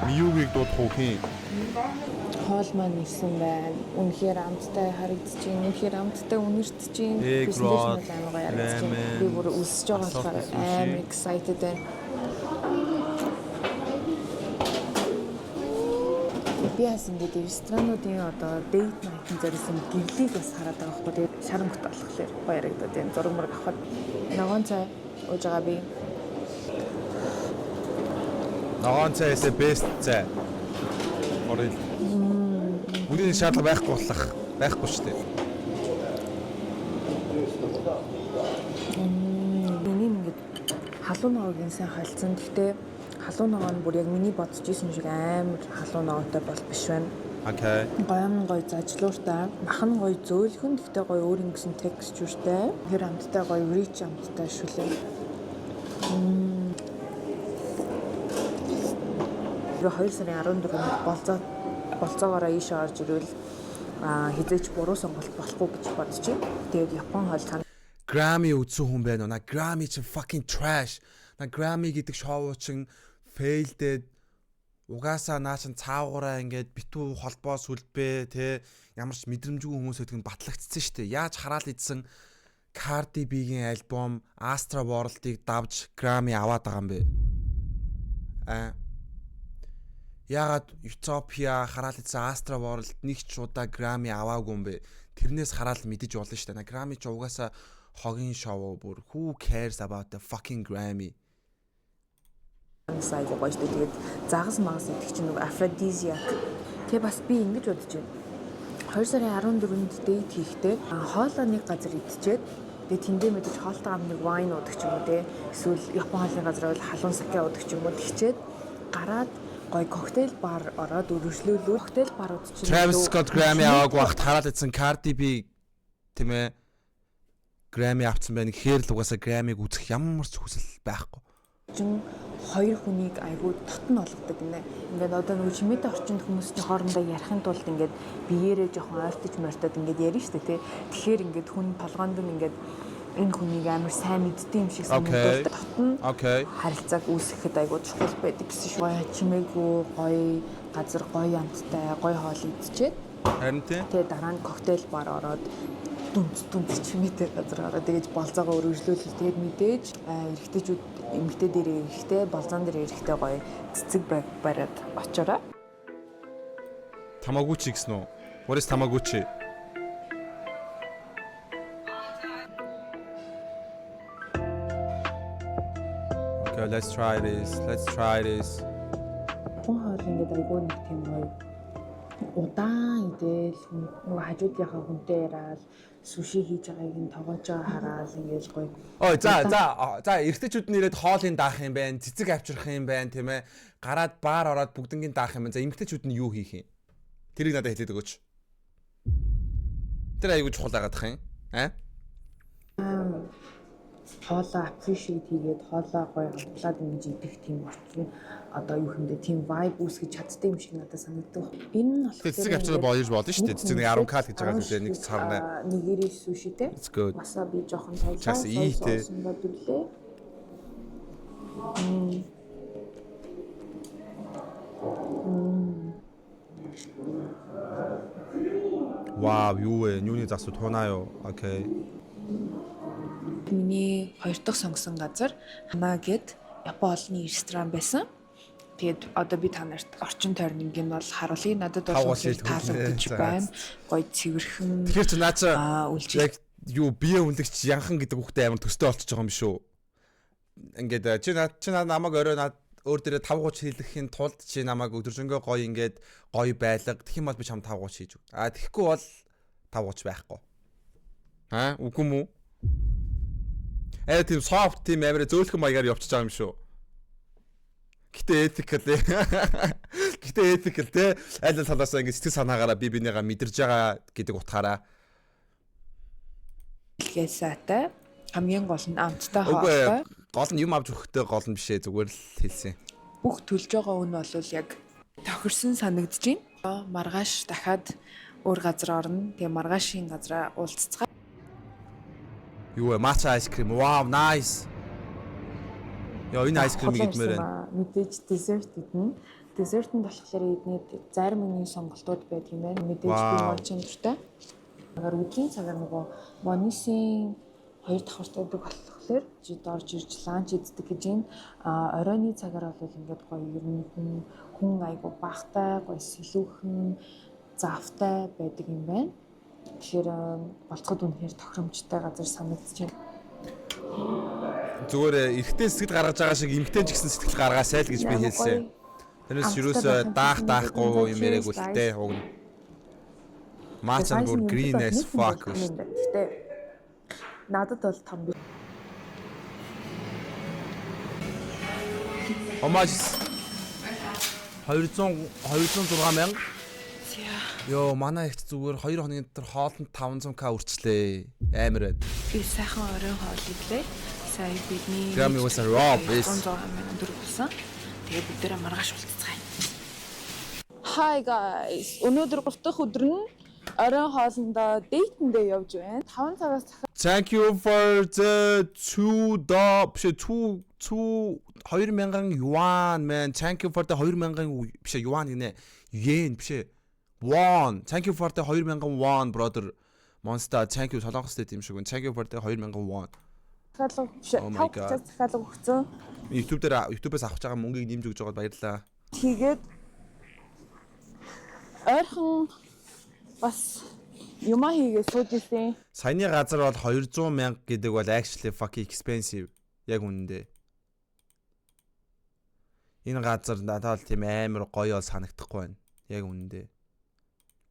Миюгийг дуудах уу хин? Хоол маань ирсэн байна. Үнэхээр амттай харагдаж байна. Үнэхээр амттай үнэртэж байна. Egg Presentation roll, бол амар гоё харагдаж байна. ramen, Би бүр өлсөж байгаа болохоор assorted sushi. амар excited байна. Би бас ингээд ресторануудын одоо date night-ын зориулсан гэрлийг бас хараад байгаа байхгүй. Тэгээд шар өнгөт болохоор гоё харагдаад байна. Зураг мураг авахад ногоон цай ууж байгаа би. Ногоон цай is the best цай. Орой. Үний шаардлага байхгүй болох байхгүй шүү дээ. Миний ингээд халуун ногоог сайн холцсон. Гэхдээ халуун ногоо нь бүр яг миний бодож исэн шиг амар халуун ногоотой бол биш байна. Okay. Гоё нь гоё зажлууртай, мах нь гоё зөөлхөн, гэхдээ гоё өөр ингэсэн texture тэй. Тэр амттай гоё rich амттай шүлээ. Тэр 2 сарын 14-нд болцоогоороо ийшээ орж ирвэл хэзээ ч буруу сонголт болохгүй гэж бодож байна. Тэгээд Япон хоол та Grammy үзсэн хүн байна уу? На Grammy чинь fucking trash. На Grammy гэдэг шоу чинь fail дээд угаасаа наа чин цаагаараа ингээд битүү холбоо сүлбээ те ямар ч мэдрэмжгүй хүмүүс гэдэг нь батлагдсан шүү дээ. Яаж хараал идсэн Cardi B-гийн альбом Astra World-ыг давж Grammy аваад байгаа юм бэ? А яагаад Utopia хараал идсэн Astra World нэг ч удаа Grammy аваагүй юм бэ? Тэрнээс хараал мэдэж болно шүү дээ. На Grammy ч угаасаа хогийн шоу бүр, who cares about the fucking Grammy? айгуу гоё шүү дээ. Тэгээд загас магас идэх чинь нэг aphrodisiac. Тэгээ бас би ингэж бодож байна. 2 сарын 14-нд date хийхдээ хоолоо нэг газар идчихэд, тэгээ тэндээ мэдээж хоолтойгоо нэг wine уудаг ч юм уу те. Эсвэл Япон хоолны газар бол халуун саке уудаг ч юм уу. Тэгчээд гараад гоё коктейл бар ороод өргөжлөөлөө. Коктейл барууд чинь Travis Scott Grammy аваагүй багт хараал идсэн Cardi B, тийм ээ, Grammy авсан байна гэхээр л угаасаа Grammy-г үзэх ямар ч хүсэл байхгүй. Чин хоёр хүнийг айгүй дотн олгодог гинэ. Ингээд одоо нөгөө чимээтэй орчинд хүмүүс чинь хоорондоо ярихын тулд ингээд биеэрээ жоохон ойртож мортоод ингээд ярина шүү дээ, тий. Тэгэхээр ингээд хүн толгоонд нь ингээд энэ хүнийг амар сайн мэддэг юм шиг санагдуулдаг. Дотн харилцааг үүсгэхэд айгүй чухал байдаг гэсэн шүү. Гоё чимээгүй, гоё газар, гоё амттай, гоё хоол идчихэд Харин тий. тэгээ дараа нь коктейл бар ороод дүнц дүнц чимээтэй газар ороод тэгэж болзоогоо өргөжлүүлэл, тэгээд мэдээж эрэгтэйчүүд эмэгтэй дээрээ эрэхтэй, болзоон дээр эрэхтэй гоё цэцэг бариад очоорой. Тамагучи гэсэн үү? What is Tamagotchi? Okay, let's try this. Let's try this. Япон хоол ингээд айгүй нэг тийм гоё удаан идэл, нөгөө хажуудынхаа хүнтэй яриад, суши хийж байгааг нь тогоож байгаа хараал ингээд гоё. Ой, за, эрэгтэйчүүд нь ирээд хоолыг даах юм байна, цэцэг авчрах юм байна, тийм ээ. Гараад баар ороод бүгднгийн даах юм байна. За, эмэгтэйчүүд нь юу хийх юм? Тэрийг надад хэлээд өгөөч. Тэр айгүй чухал байгаадах юм. Аа? Хоолоо appreciate хийгээд, хоолоо гоё амтлаад ингэж идэх тийм орчин, одоо юу хэмдэ, тийм vibe үүсгэж чаддаг юм шиг надад санагддаг. Энэ нь болохоор Цэцэг авчраад болж болно шүү дээ. Цэцэг нэг 10 к л гэж байгаа л нэг царна. Нэгэрээ суши те. It's good. Васаби жоохон тавилаа. Just eat it. Соусын бодлээ. Вау, юу вэ? Юуны засуу тунаа юу? Okay. Миний хоёр дахь сонгосон газар Хана гэд Япон хоолны ресторан байсан. Тэгээд одоо би та нарт орчин тойрныг нь бол харуулъя. Надад бол Тавгуул үнэхээр шилдэг таалагдаж үлээ. байна. Гоё цэвэрхэн Тэгэхээр чи наа чи үйлчил яг Юу, бие үнэлэгч янхан гэдэг хүүхдээ амар төстэй болчихж байгаа юм шүү. Ингээд чи над намайг орой над өөр дээрээ 5:30 хийлгэхийн тулд чи намайг өдөржингөө гоё ингээд гоё байлга. Тэгэх юм бол би чам 5:30 хийж өг. А тэгэхгүй бол 5:30 байхгүй. Аа, үгүй юм уу? Тийм soft, тийм амар зөөлхөн маягаар явчихж байгаа юм шүү. Гэтэ ethical. Гэтэ ethical те, аль аль талаас ингээд сэтгэл санаагаараа би бинийгаа мэдэрж байгаа гэдэг утгаараа. Дэлгээ сайтай. Хамгийн гол нь амттай Үгүй, хоолтой. гол нь юм авч өгөхдөө гол нь биш ээ, зүгээр л хэлсэн. Бүх төлж байгаа үн бол яг тохирсон санагдаж байна. Маргааш дахиад өөр газар орно. Тэгээ маргаашийн газараа уулзцгаа. Юу вэ? Matcha ice cream. Wow, nice. Яа, энэ ice cream идмээр байна. Мэдээж dessert идэнэ. Dessert нь болохоор эдний зарим миний сонголтууд байдаг юм байна. Мэдээж би matcha дуртай. Агаар өдрийн цагаар нөгөө Монисын хоёр давхартай байдаг болохоор жид орж ирж lunch иддэг гэж байна. А оройны цагаар бол ингээд гоё ер нь хүн айгу багтай, гоё сэлүүхэн, завтай байдаг юм байна. Тэгэхээр болцоход үнэхээр тохиромжтой газар санагдаж байна. Зүгээр эрэгтэй сэтгэл гаргаж байгаа шиг эмэгтэй ч гэсэн сэтгэл гаргаасай л гэж би Ямар хэлсэн. гоё Тэрнээс амттай юусоо байх юм даах чинь даахгүй тэгээд юм яриаггүй л cheers, те, уг нь. Matcha нь бүр green as fuck шүү. Гэтэ надад бол том биш. How much? 200 206 мянга. Йоо, манай ихч зүгээр 2 хоногийн дотор хоолнд 500K үрчлээ. Амар байна. Би сайхан оройн хоол идлээ. Сая бидний Grammy was a rob is. 106 мянган төгрөг болсон. Тэгээ бүгдээрээ маргааш уулзцгаая. Hi guys. Өнөөдөр 3 дахь өдөр нь оройн хоолндоо date эндээ явж байна. 5 цагаас Thank you for the 2 dog биш, 2 2 2000 юан, man. Thank you for the 2000 биш, юан гинэ. Yen биш. Won. Thank you for the 2000 won, brother. Monster, thank you. Солонгос дэт юм шиг байна. Thank you for the 2000 won. захиалга биш. Oh my 5 цагаас захиалга өгсөн. YouTube дээр YouTube-ээс авах байгаа мөнгийг нэмж өгч байгаад баярлалаа. Тэгээд ойрхон бас юма хийгээ сууж исэн. Саяны газар бол 200 мянга гэдэг бол actually fucking expensive. Яг үнэндээ. Энэ газар надад бол тийм амар гоё бол санагдахгүй байна. Яг үнэндээ.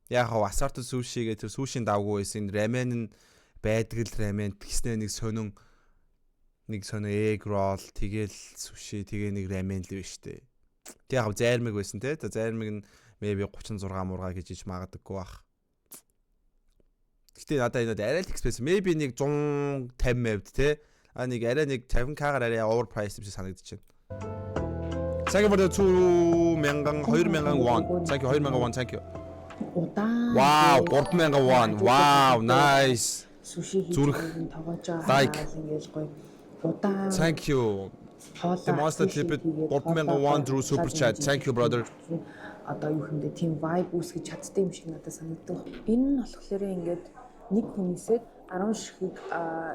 Яг хав assorted sushi гэх тэр сушийн давгүй байсан. Энэ рамен нь байдаг л рамен, тэгснэ нэг сонин egg roll, тэгэл суши, тэгээ нэг рамен л биш үү. Тэг яг зайрмаг байсан те. За, зайрмаг нь maybe 36 мурга гэж иж магадаггүй бах. Гэтэ надад энэ арай л expensive. Maybe нэг 150 мавд те. А нэг арай нэг 50K-гаар арай overpriced юм шиг санагдаж байна. Thank you for the 2000 2000 won. Thank you, 2000 won. Thank you. Удаан. Wow, 3000 won. Wow, nice. Суши хийж Зүрх. байгаа тогоож байгаа. Like. Ингээл гоё удаан. Thank you. The Monster tipped 3000 won through super chat. Thank you, brother. Одоо юу хэмдэ тийм vibe үүсгэж чаддсан юм шиг надад санагддаг. Энэ нь болохоор ингээд нэг хүнээсээ 10 ширхэг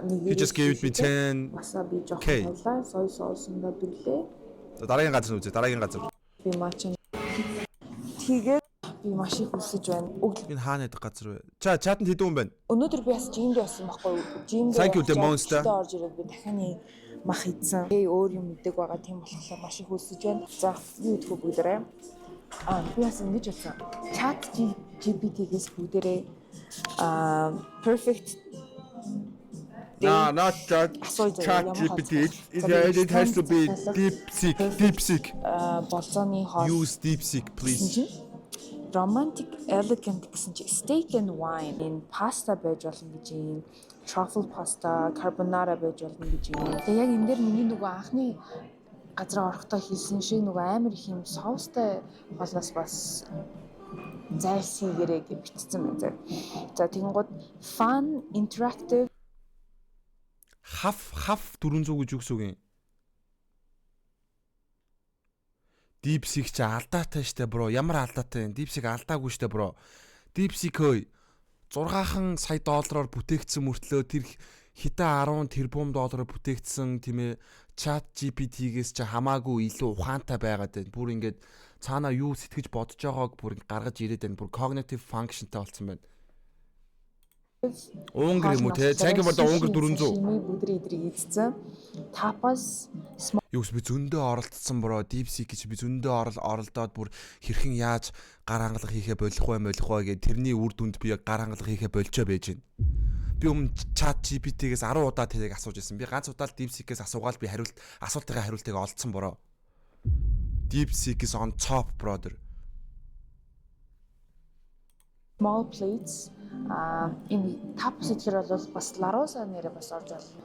нэг He just gave me 10 Васаби K. жоохон тавлаа, soy sauce-ндаа дүрлээ. За, дараагийн газар нь үзье. Дараагийн газар. Би matcha. Тэгээд би маш их хүсэж байна. Өглөө Энэ хаана байдаг газар вэ? Ча чатанд хэдэн хүн байна? Өнөөдөр би бас gym д байсан байхгүй юу? Gym д Thank you, the monster. орж ирээд би дахианы мах идсэн. Тэгээ өөр юм идэг байгаа, тийм болохоор маш их хүсэж байна. За, юу идэх вэ бүгдээрээ? Аа, би бас ингэж болсон. Chat GPT-гээс бүгдээрээ perfect No, not chat асууж chat GPT. It has to be DeepSeek. DeepSeek. Болзооны хоол Use DeepSeek, please. гэсэн чинь romantic elegant гэсэн чинь steak and wine, энэ паста байж болно гэж юм. Truffle pasta, carbonara байж болно гэж юм. Тэгээ яг энэ дээр миний нөгөө анхны газар орохдоо хийсэн шиг нөгөө амар их юм соустай хоолноос бас зайлсхийгээрэй гэж бичсэн байна заа. За, тэгэнгүүт fun interactive Хав хав 400 гэж юу гэсэн үг юм? DeepSeek чи алдаатай штэ, bro. Ямар алдаатай юм? DeepSeek алдаагүй штэ, bro. DeepSeek ой 6 сая доллараар бүтээгдсэн мөртлөө тэр хэдэн 10 тэрбум доллараар бүтээгдсэн, тийм ээ, Chat GPT-гээс чи хамаагүй илүү ухаантай байгаад байна. Бүр ингээд цаанаа юу сэтгэж бодож байгааг бүр гаргаж ирээд байна. Бүр cognitive function-тай болсон байна. Унгар юм уу те? Цангийн бордоо Унгар 400. Sashimi бүдрий идрийг идсэн. Tapas Юу гэс би зөндөө оролцсон bro. DeepSeek гэж би зөндөө оролдоод бүр хэрхэн яаж гар хангалах хийхэ болох вэ, болох вэ гэх тэрний үр дүнд би яг гар хангалах хийхэ болчоо байж байна. Би өмнө Chat GPT-гээс 10 удаа тэрийг асууж ирсэн. Би ганц удаа л DeepSeek-ээс асуугаал би хариулт асуултынхаа хариултыг олдсон bro. DeepSeek is on top, brother. Small plates, а энэ tapas гэхээр бол бас La Rosa нэрээ бас орж болно.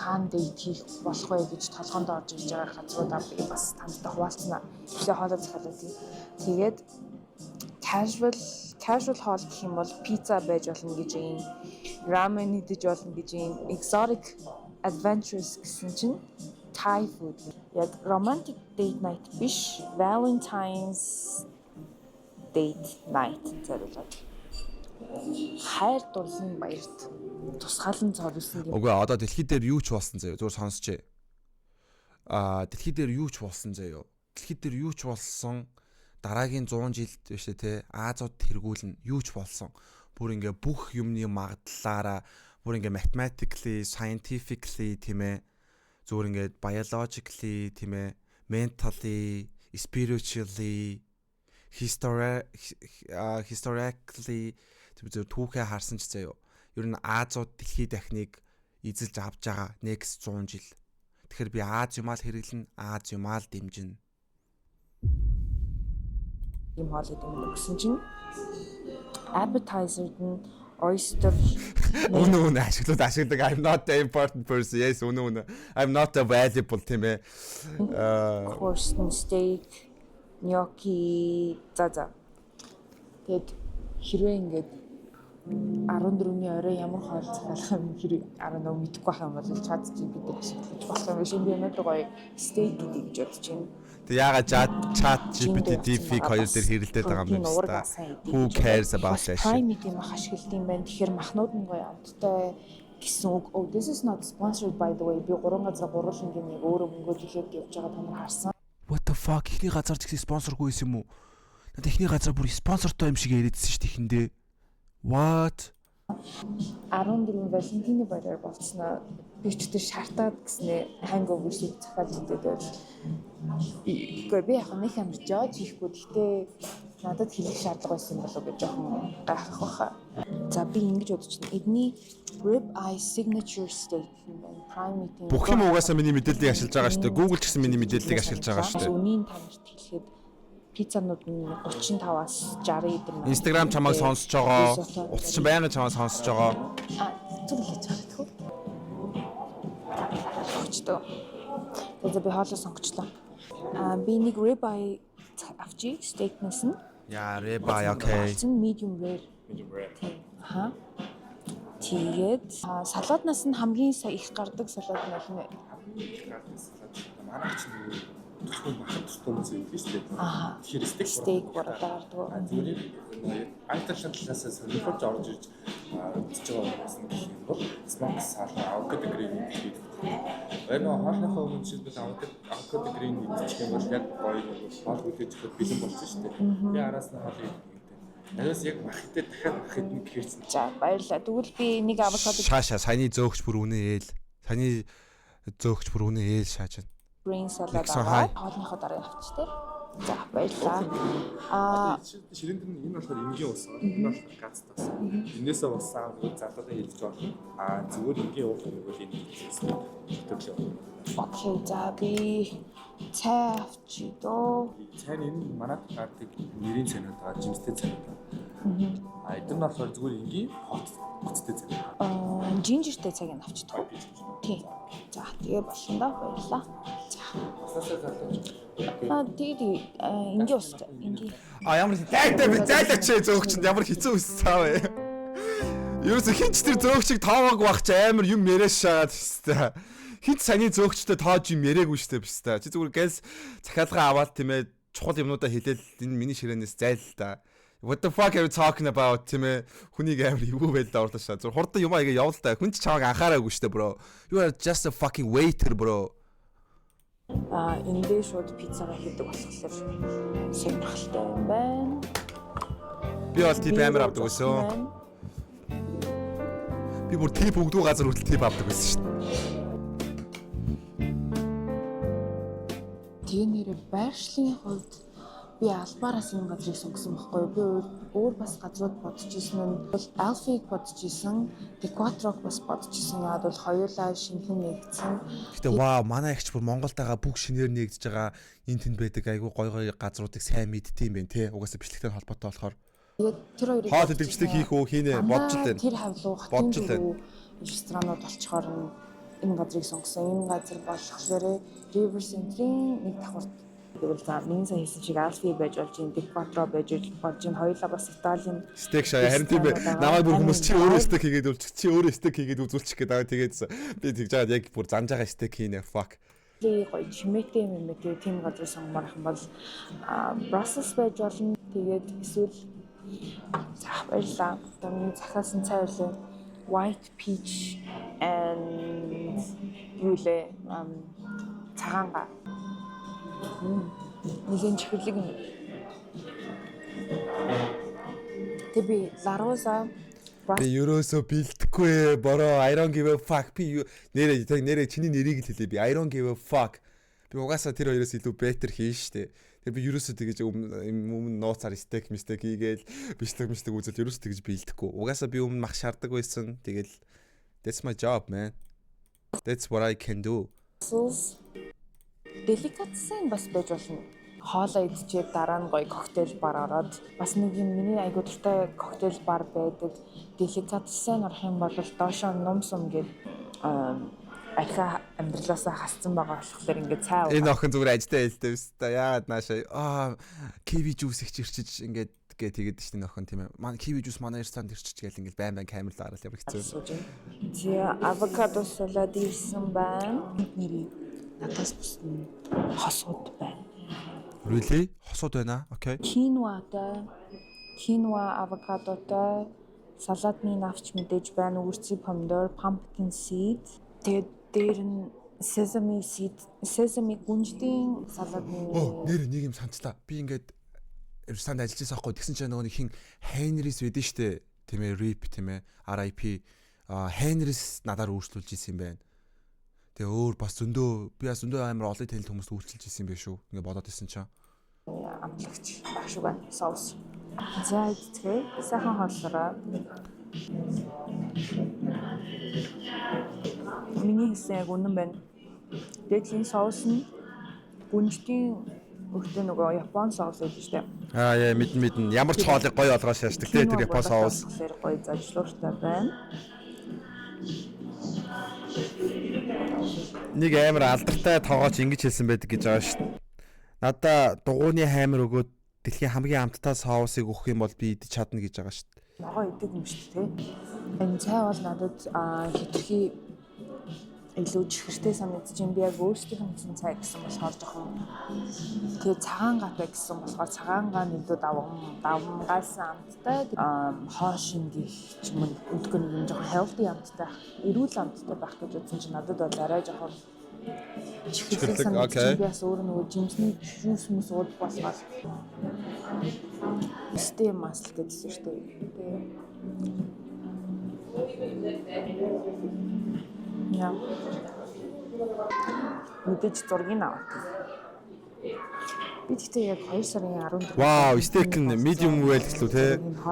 Хаан date хийх болох вэ гэж толгоонд орж ирж байгаа газруудаа би бас тантай хуваалцсан. Тэгэхээр хоолой захиалаа тий. Тэгээд casual хоол гэх юм бол пицца байж болно гэж юм. Рамен идэж болно гэж юм. Exotic adventures гэсэн чинь Thai food. Яг romantic date night биш, Valentine's date night зориулаад хайр дурлалын баярт тусгаалan зориулсан юм. Үгүй, одоо дэлхий дээр юу ч болсон заяа. Зүгээр сонсч. Дэлхий дээр юу ч болсон заяа. Дэлхий дээр юу ч болсон, дараагийн 100 жилд биш үү те, Азууд тэргүүлнэ, юу ч болсон. Бүр ингээ бүх юмны магадлалаараа, бүр ингээ mathematically, scientifically, тийм ээ. Зүгээр ингээ biologically, тийм ээ, mentally, spiritually, historically тэр зөв түүхээ харсан ч заяа. Ер нь Азууд дэлхий дахныг эзэлж авч байгаа next 100 жил. Тэгэхээр би Аз юмаа л хэрэглэнэ, Аз юмаа л дэмжинэ. Юм хоол гэдэг юм өгсөн чинь appetizer нь oyster. Үнэ, үнэ, ашиглаад ашигладаг. I'm not the important person. Yes, үнэ, үнэ. I'm not a valuable, тийм ээ. Course нь steak, gnocchi, за. Тэгэд хэрвээ ингээд 14-ний орой ямар хоол захиалах юм хэрэг 11 мэдэхгүй байх юм бол Chat GPT ашиглаж болох юм биш. Би өнөөдөр гоё steak гэдэг гэж бодож байна. Тэг яага Chat GPT, DeepSeek хоёр дээр хэрэлдээд байгаа юм байна та. Who cares about that shit? Prime юм мах ашигладаг юм байна. Тэгэхээр махнууд нь гоё амттай гэсэн үг. Oh, this is not sponsored, by the way. Би гурван газар гурван нэг өөрөө мөнгө төлөөд явж байгаа, та нар харсан. What the fuck? Эхний газар ч гэсэн спонсоргүй байсан юм уу? Надад эхний газар бүр спонсортой юм шиг яриадсэн шүү дээ эхэндээ. What? 14 Валентины баяраар болцсноо би ч тэр шартаад гэснээ hangover soup захиалж идээд байл. Үгүй, би яг нэг амар жож хийхгүй. Гэхдээ надад хэлэх шаардлага байсан болов уу гэж жоохон гайхах баха. За, би ингэж бодож байна. Эдний rib eye signature steak юм байна. Prime meat. Бүх юм угаасаа миний мэдээллийг ашиглаж байгаа шүү дээ. Google ч гэсэн миний мэдээллийг ашиглаж байгаа шүү дээ. Үнийг та нарт хэлэхэд пиццанууд нь 35-аас 60 эдэр. Instagram чамайг сонсож байгаа. Утас чинь байнга чамайг сонсож байгаа. А, зүг л хийж байгаа гэх үү? Өгчдөө. Тэгээ би хоолоо сонгочлоо. Би нэг rib eye авчи, steak-нээс нь. Яа, rib eye, okay. Medium rare. Medium rare. Тийм. Аха. Тэгээд салааднаас нь хамгийн сая их гардаг салаад нь аль нь вэ? Хамгийн их гардаг салаад манай чинь нөгөө зөвхөн махад тустай зүйл шүү дээ. Тэгэхээр steak Steak буруудаа гардаг. Зүгээр айталын талаас сонирхолж орж ирж үзэж байгаа хүмүүс нь гэх юм бол smoke salmon, avocado green хийдэг. Тэр нөгөө хоолныхоо өмнө жишээлбэл avocado green идчих юм бол яг гоё нөгөө хоол хүлээж авахд бэлэн болсон шүү дээ. Тэгээ араас нь хоол идэх гэдэг. Араас яг мах идэ дахиад мах идэх гэхэрсэн. За, баярлалаа. Тэгвэл би нэг авокадо Шааша, саяны зөөгч бүр үнэ ээл. Саяны зөөгч бүр үнэ ээл шааж байна. Green salad Нэгсэн аваад хоолныхоо дараа авчих те. За, баярлалаа. Аа. Ширээн дээр нь энэ болохоор энгийн ус, энэ болохоор газтай ус. Энээсээ ус аа нөгөө залуудаа хэлж болно. Аа, зүгээр энгийн уух юм бол энэ хэлсэн. Төрлөө. Okay, за, би цай авчи дөө. Цай нь энэ манад гардаг нэрийн цайнууд байгаа, жимстэй цайнууд байгаа. Аа, эдгээр нь болохоор зүгээр энгийн хот гоцтой цай. Аа, ginger тэй цайг нь авчиж таа. Тийм. За, тэгээ болсон да. Баярлалаа. За. Усаасаа залууч. Аа, тэгээ энгийн ус, энгийн. А, ямар зайтай би зайлаач зөөгчөнд ямар хэцүү өссөн вэ? Ерөөсө хинч тэр зөөгчийг тоомоог байх чи амар юм яриаш шагаад хэвээр. Хинч саяны зөөгчтэй тоож юм яриаггүй штэ биш та. Чи зүгээр гэлс захиалгаа аваад, тийм ээ, чухал юмнуудаа хэлээл энэ миний ширээнээс зайл та. What the fuck are you talking about, тийм ээ, хүнийг амар эвгүй байдалд орлоо шаа. Зүгээр хурдан юм аяга явал та. Хүн ч чамайг анхаараагүй штэ, bro. You are just a fucking waiter, bro. Аа, эндээ шууд пиццагаа хийдэг болохоор сонирхолтой юм байна. Би бол tip амар авдаг өсөө. Би бүр tip өгдүү газар хүртэл tip авдаг байсан шүү дээ. Тэгээ нэрээ байршлын хувьд би албаараас энэ газрыг сонгосон байхгүй юу? Би өөр бас газрууд бодож исэн нь бол Alfie-г бодож исэн, Di Quattro-г бас бодож исэн. Яг бол хоёулаа шинхэн нэгдсэн. Гэтэ вау, манай эгч бүр Монголд байгаа бүх шинээр нэгдэж байгаа энэ тэнд байдаг айгүй гой гой газруудыг сайн мэддэг юм байна те. Угаасаа бичлэгтэй холбоотой болохоор. Тэгээд тэр хоёрыг хоол идэвхжлэг хийх үү хийнэ бодж л байна. Тэр хавлуу хотын Бодж л байна. дөрөв ресторанууд болчоор нь энэ газрыг сонгосон. Энэ газар болохоор River Center-ийн нэг давхарт. Тэгвэл за миний сайн хийсэн шиг Alfie байж болж байна, Di Quattro байж болж байна. Хоёулаа бас Италийн Стейк шаа харин тийм ээ. Намайг бүр хүмүүс чи өөрөө стейк хийгээд үлчих, чи өөрөө стейк хийгээд үзүүлчих гэдэг. Аа тэгээд би тэгж жаад яг бүр занж байгаа стейк хийнэ fuck. Гоё чимээтэй юм юм тэгээ тийм газар сонгомоор ах юм бол Brussels байж болно. Тэгээд эсвэл за баярлаа. Одоо миний захиалсан цай үлээ. White peach and юу лээ? Цагаанга. Нэгэн чихэрлэг юм. Тэг би Лароза Би ерөөсөө бэлдэхгүй бороо I don't give a fuck би нэрээ тэг нэрээ чиний нэрийг л хэлээ би I don't give a fuck. Би угаасаа тэр хоёроос илүү better хийн штэ. Тэр би ерөөсөө тэгэж өмнө нууцаар стейк мистек хийгээл бичлэг мистек үзэл ерөөсөө тэгэж бэлдэхгүй. Угаасаа би өмнө мах шаарддаг байсан. Тэгэл that's my job, man. That's what I can do. Brussels Delicatessen бас байж болно. Хоолоо идчихэд дараа нь гоё коктейл бар ороод бас нэг юм миний айгуу дуртай коктейл бар байдаг. Delicatessen орох юм бол доошоо нум сум гээд архиа амьдралаасаа хасцсан байгаа болохоор ингээд цай уугаад. Энэ охин зүгээр ажтай хэлдэг биз та. Яагаад нааша kiwi juice их чирчиж ингээд гэ тэгээд шүү дээ охин тийм ээ. Манай kiwi juice манай ресторанд ирчиж гээл ингээд байн байн камер л гараал ямар хэцүү. Сууж байна. За авокадо салад ирсэн байна. Нэрээ надаас бус нь хосууд байна. Really? Хосууд байна? Okay. Киноатай, киноа авокадотой саладны навч мэдээж байна. Огурцы, помидор, pumpkin seed. Тэгээд дээр нь sesame seed, sesame гүнжлийн саладны. Оо, нэр нэг юм санацлаа. Би ингээд ресторанд ажиллаж байсан байхгүй. Тэгсэн чинь нөгөө нэг хин Henry's байдэн штэ. Тийм ээ, RIP тийм ээ, RIP. Henry's надаар өөрчлүүлж исэн юм байна. Тэгээ өөр бас зөндөө би бас зөндөө амар олон танил хүмүүст үйлчилж исэн юм биш үү? Ингээ бодоод исэн чинь. Амтлагч байх шиг байна. Соус. За идцгээе. Сайхан хооллороо. Миний хэлсэн яг үнэн байна. Тэгээд энэ соус нь гүнжлийн өгтөө нөгөө Япон соус байдаг шүү дээ. Аа яа мэдэн мэдэн. Ямар ч хоолыг гоё олгоо шаашдаг те тэр Япон соус. Гоё зажлууртай байна. Нэг амар алдартай тоогооч ингэж хэлсэн байдаг гэж байгаа шүү дээ. Надаа дугууны хаймар өгөөд дэлхийн хамгийн амттай соусыг өгөх юм бол би идэж чадна гэж байгаа шүү дээ. Ногоо идэг юм шүү дээ. Энэ цай бол надад хэтэрхий илүү чихэртэй санагдаж байна. Би яг өөрсдийнх нь хийсэн цай гэсэн болохоор жоохон тэгээ цагаан гатай гэсэн болохоор цагаан гаа нь илүү давамгайлсан амттай. Хоошин гих ч юм уу өдгөө нэг юм жоохон healthy амттай, эрүүл амттай байх гэж бодсон чинь надад бол арай жоохон чихэрлэг санагдаж байна. Би бас өөр нөгөө жимсний juice мүс уудаг болохоор өстэй масл гэдсэн шүү дээ. Тэгээ Яа. Мэдээж зургийг аваад. Би тэгтээ яг 2 сарын 14 Вау, стейк нь medium well гэсэн үү те?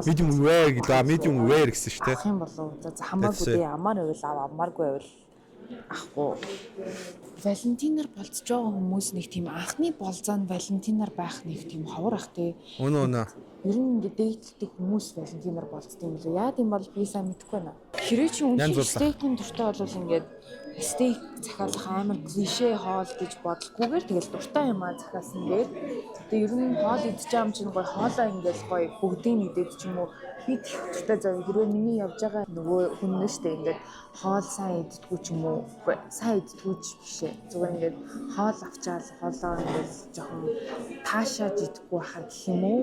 Medium rare гэдэг. Medium rare гэсэн шүү те. Авах юм болов. За хамаагүй дээ. Амар байвал ав, амааргүй байвал авахгүй. Валентинаар болцож байгаа хүмүүс нэг тийм анхны болзоо нь Валентинаар байх нэг тийм ховор ах те. Үнэ үнэ. Ер нь ингээд дээдлдэг хүмүүс Валентинаар болцдог юм лээ. Яад юм бол би сайн мэдэхгүй байна. Хэрвээ чи Янз үнэхээр бүр л. стейкийн дуртай бол ингээд стейк захиалах амар клишэ хоол гэж бодлохгүйгээр тэгэл дуртай юм аа захиалсан дээр. Тэгээ ер нь хоол идэж байгаа юм чинь гоё хоолоо ингээд гоё бүгдийг идээд ч юм уу би тех дуртай зав. Хэрвээ миний явж байгаа нөгөө хүн нь штэ ингээд хоол сайн иддэггүй ч юм уу үгүй сайн иддэггүй ч биш ээ. Зүгээр ингээд хоол авчаал хоолоо ингээд жоохон таашааж идэхгүй хахад гэх юм уу.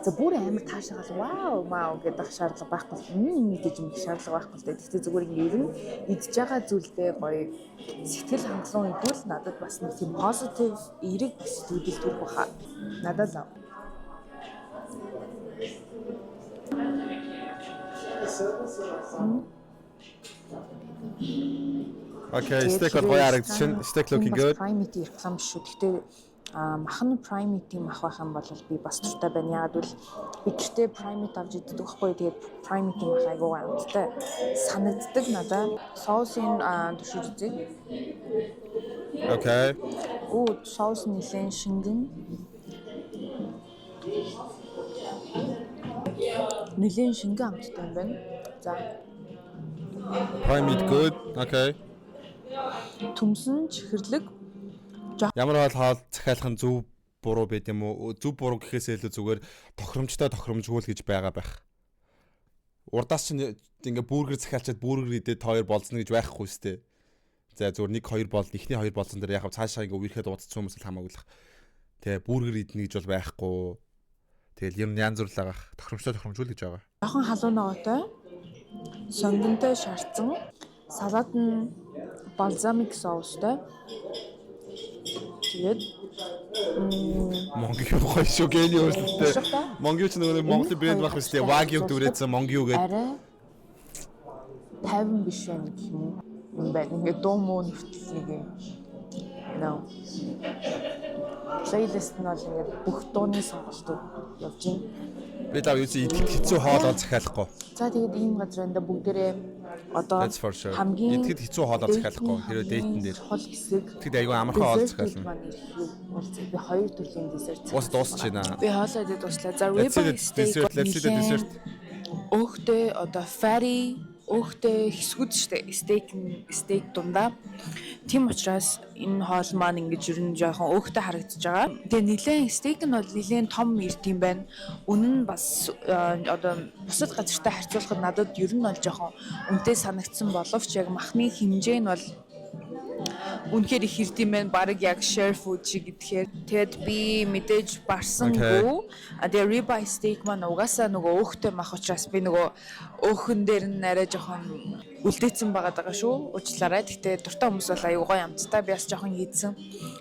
За бүр амар таашаагаал вау мау гэдэг шаардлага байхгүй гэж юм шаардлага байхгүй л дээ. Гэхдээ зүгээр ингээд ер нь идж байгаа зүйлдээ гоё сэтгэл хангалуун идвэл надад бас нэг тийм positive эерэг сэтгэл төрөх баха. Надад л. Okay, steak бол гоё харагдчихэв. Steak looking good. Prime Meat реклам шүү. Гэхдээ мах нь Prime Meat-ийн мах байх юм бол би бас дуртай байна. Яагаад гэвэл би гэртээ Prime Meat авч иддэг байхгүй. Тэгээд Prime Meat-ийн мах айгүй амттай санагддаг надад. Соусын туршиж үзье. Okay. Оо, соус нэлээд шингэн. Нэлээд шингэн амттай юм байна. За, Prime meat good. Okay. төмсөн чихэрлэг. Ямар бол хоол захиалах нь зөв буруу байд юм уу? Зөв буруу гэхээс илүү зүгээр тохиромжтой, тохиромжгүй л гэж байгаа байх. Урдаас чинь ингээ бургер захиалчаад бургер идээд хоёр болцно гэж байхгүй сте. За, зүгээр нэг хоёр бол эхний хоёр болцсон дээр яг цаашаа ингээ үерхэд удацсан хүмүүс л хамаагүй л. Тэгээ бургер идэнэ гэж бол байхгүй. Тэгэл юм янз бүр л байгаа. Тохиромжтой, тохиромжгүй л гэж байгаа. Жохон халуун ногоотой, сонгонтой шарцсан. Салат нь balsamic соустай. Тэгээд Монгийн гоё шүү гэний өөрчлөлттэй. Туршихтай. Монгийн ч нөгөө нэг Монголын брэнд байх үстэй. Wagyu дүрээсэн Монгиу гэдэг. Арай 50 биш байна гэх юм уу? Юм байна. Ингээ дуу муу нүртэл нэг юм. You know. Playlist нь бол ингээд бүх дууны сонголтууд явж байна. Би лав юу чи идэхэд хэцүү хоол ол захиалахгүй. За, тэгээд ийм газар энэ бүгдээрээ одоо That's for sure. хамгийн Идэхэд хэцүү хоол ол захиалахгүй. Хэрвээ date эн дээр. чухал хэсэг Тэгэхэд айгүй амархан хоол dessert захиална. маань ирэхийг уулзъя. Би хоёр төрлийн dessert. Уус дуусч байна. Би хоолоо идээд дуслаа. За, Let's see the ribeye steak dessert. Let's see the dessert. өөхтэй, одоо fatty өөхтэй хэсгүүд штэ, steak нь steak дундаа. Тийм учраас энэ хоол маань ингэж ер нь жоохон өөхтэй харагдаж байгаа. Тэгээ нилээн steak нь бол нилээн том эрт юм байна. Үнэн нь бас одоо бусад газартай харьцуулахад надад ер нь бол жоохон үнэтэй санагдсан боловч яг махны хэмжээ нь бол үнэхээр их хэрд юм байна. Бараг яг share food шиг гэхээр. Тэгэд би мэдээж барсангүй. А тэгээ ribeye steak маань угаасаа нөгөө өөхтэй мах учраас би нөгөө өөхөн дээр нь арай жоохон үлдээсэн байгаад байгаа шүү. Уучлаарай. Гэтэ дуртай хүмүүс бол аюу гоё амттай. Би бас жоохон хийдсэн.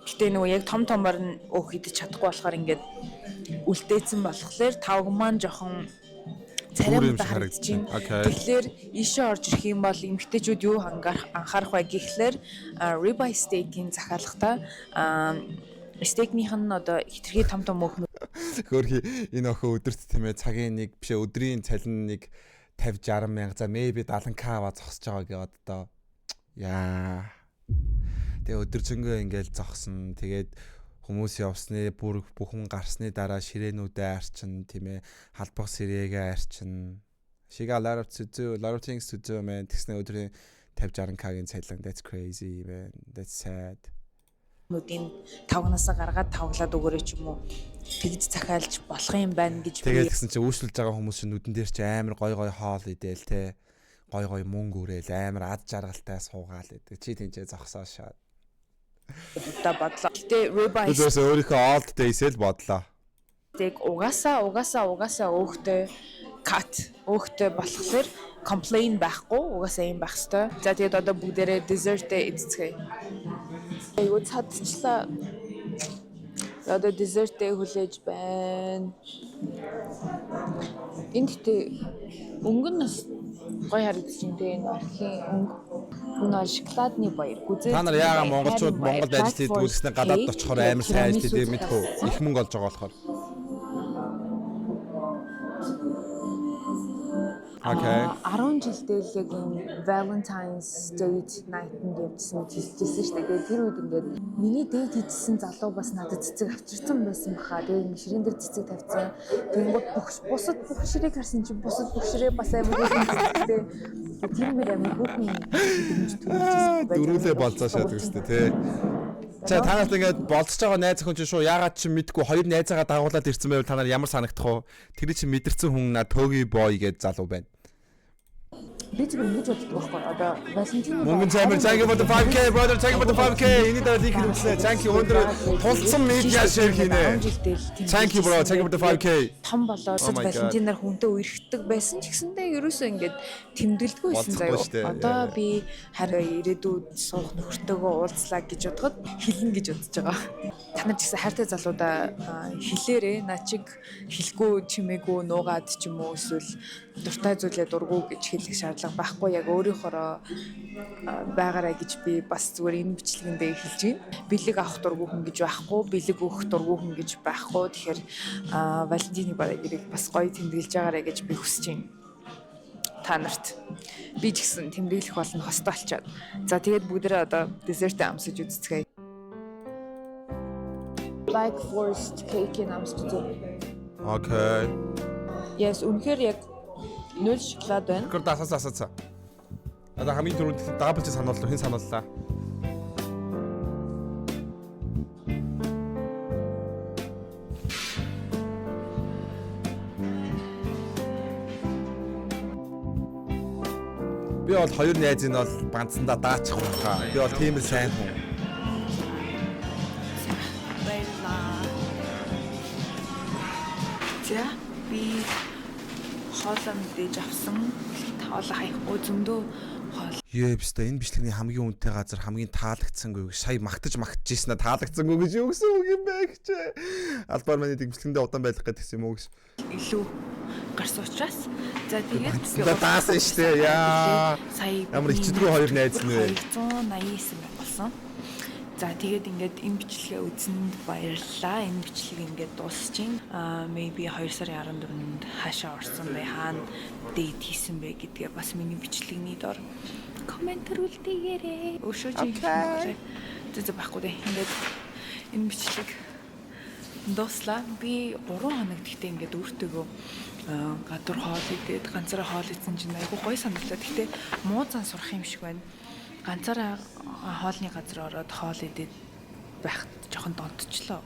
Гэтэ нөгөө яг том томор нь өөх идэж чадахгүй болохоор ингээд үлдээсэн болохоор тавг маань жоохон царай Бүр юм муутай шиг харагдаж байна. Okay. Тэгэхээр ийшээ орж ирэх юм бол эмэгтэйчүүд юу анхаарах вэ гэхлээр ribeye steak-ийн захиалгатай steak-ийнх нь одоо хитрхи том том өөхнүүд Хөөрхи энэ охин өдөрт, тийм ээ, цагийн нэг биш ээ, өдрийн цалин нэг 50 60 мянга, за, maybe 70K аваа зогсож байгаа гэвод одоо яа. Тэгээ өдөржингөө ингээл зогсно. Тэгээд хүмүүс явсны, бүр бүхэн гарсны дараа ширээнүүдээ арчин, тийм ээ, халбах сэрээгээ арчин. She got a lot of to do, a lot of things to do, man. Тэгснэ өдрийн 50 60K-гийн цалин. That's crazy, man. That's sad. нүдийн тавгнаасаа гаргаад тавглаад өгөөрэй ч юм уу, тэгж захиалж болох юм байна гэж би Тэгээд тэгсэн чинь үйлчлүүлж байгаа хүмүүс чинь нүдэн дээр чи амар гой гой хоол идээл те. Гой гой мөнгө үрээл, амар ад жаргалтай суугаал идэг. Чи тэнцээ зогсоо шаад. одоо бодлоо. Гэтэ ribeye Тэгээс өөрийнхөө old days л бодлоо. steak угаасаа өөхтэй cut өөхтэй болохоор complain байхгүй, угаасаа юм байх хэвээр. За, тэгээд одоо бүгдээрээ dessert-ээ идцгээе. Айгу цадчлаа. Одоо dessert-ээ хүлээж байна. Энд гэтээ өнгө нь бас гоё харагдаж байна те, энэ архины өнгө. Энэ бол шоколадны баяр. Гүзээ. Та нар яагаад монголчууд Монголд ажил хийдэг гэснээр гадаад очихоор амар сайн ажил хийдэг мэдхүү. Их мөнгө олж байгаа болохоор. Okay. 10 жилдээ л яг энэ Valentine's date night-нд явжсан гэж хэлжсэн шүү дээ. Тэгээд тэр үед ингээд миний date хийжсэн залуу бас надад цэцэг авчирсан байсан баха. Тэгээд ингээд ширээн дээр цэцэг тавьсан. Тэгэнгүүт бүх бусад бүх ширээг харсан чинь бусад бүх ширээ бас амар хөөрхөн цэцэгтэй. Тэр мөр амар хөөрхөн мэдрэмж төрүүлжсэн. Дөрүүлээ болцоо шаадаг шүү дээ, тий. За, та нарт ингээд болцож байгаа найз охин чинь шууд яагаад чи мэдгүй хоёр найзаагаа дагуулад ирсэн байвал та нар ямар санагдах вэ? Тэр чинь мэдэрсэн хүн на Тоги boy гэж залуу байна. Би Би зүгээр ингэж боддог байхгүй. Одоо Валентины Мөнгөн цаймар, thank you for the 5K, brother, thank you for the 5K. Энэний дараа линк үзлээ. Thank you. Өндөр тулцсан медиа share хийнэ. Thank you, bro. Thank you for the 5K. Том болоод Oh my God. Валентинаар хүнтэй үерхдэг байсан ч гэсэндээ ерөөсөө ингээд тэмдэглэдэггүй байсан Болцохгүй заяа. шүү дээ. Одоо би харин ирээдүйд суух нөхөртөөгөө уулзлаа гэж бодоход хэлнэ гэж бодож байгаа. Та нар ч гэсэн хайртай залуудаа хэлээрээ, наа чиг хэлгүй чимээгүй нуугаад ч юм уу, эсвэл дуртай зүйлээ дургу гэж хэлэх шаардлага байхгүй, яг өөрийнхоороо байгаарай гэж би бас зүгээр энэ бичлэгэндээ хэлж байна. Бэлэг авах дургу хүн гэж байхгүй, бэлэг өгөх дургу хүн гэж байхгүй. Тэгэхээр Валентины бараг эрийг бас гоё тэмдэглэж байгаарай гэж би хүсэж байна. Та нарт би ч гэсэн тэмдэглэх болно хостой болчоод. За, тэгээд бүгдээрээ одоо десертээ амсаж үзцгээе. Black Forest cake-ийг амсаж үзье. Okay. Yes, үнэхээр яг нөл шоколад байна. Рекорд асаас асаацаа. Одоо хамгийн түрүүнд double чи санууллаа, хэн санууллаа? Би бол хоёр найзыг нь бол ганцсандаа даачих байхаа. Би бол тийм л сайн хүн. Баярлаа. За, би хоолоо мэдээж авсан. Хоолоо хаяхгүй зөндөө хоол Ее бистэ, энэ бичлэгний хамгийн үнэтэй газар хамгийн таалагдсангүй гэж сая магтаж магтаж ийсэн, таалагдсангүй гэж юу гэсэн үг юм бэ гэж. Албаар манай нэг бичлэгэндээ удаан байх гэдэг юм уу гэж. Илүү гарсан учраас за, тэгээд би Ганцсандаа даасан штэ, яа. Сая Ямар ичдэггүй хоёр найз нэ. 289 мянга болсон. За, тэгээд ингээд энэ бичлэгээ үзсэнд баярлалаа. Энэ бичлэг ингээд дуусчин. Maybe 2 сарын 14-нд хаашаа орсон бэ? Хаана date хийсэн бэ гэдгээ бас миний бичлэгний дор комментэр үлдээгээрэй. Өшөө чи. Зү зү байхгүй дээ. Ингээд энэ бичлэг дууслаа. Би 3 хоног гэхдээ ингээд өөртөөгөө гадуур хоол идээд, ганцаараа хоол идсэн чинь айгүй гоё санагдлаа. Гэхдээ муу зан сурах юм шиг байна. Ганцаараа хоолны газар ороод хоол идээд байхад жоохон донтчлоо.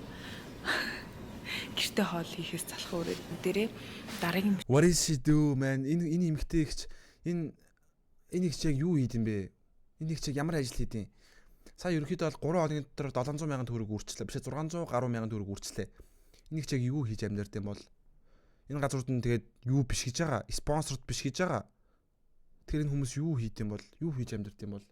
Гэртээ хоол хийхээс залхуу өрөөд дээрээ дараагийн What is she do, man? Энэ эмэгтэй ихч, энэ ихч яг юу хийд юм бэ? Энэ ихч яг ямар ажил хийд юм? Сая ерөнхийдөө бол 3 хоногийн дотор 700 мянган төгрөг үрчлээ. Биш, 600 гаруй мянган төгрөг үрчлээ. Энэ ихч яг юу хийж амьдард юм бол? Энэ газрууд нь тэгээд юу биш гэж байгаа? Спонсорд биш гэж байгаа. Тэгэхээр энэ хүмүүс юу хийд юм бол? Юу хийж амьдард юм бол?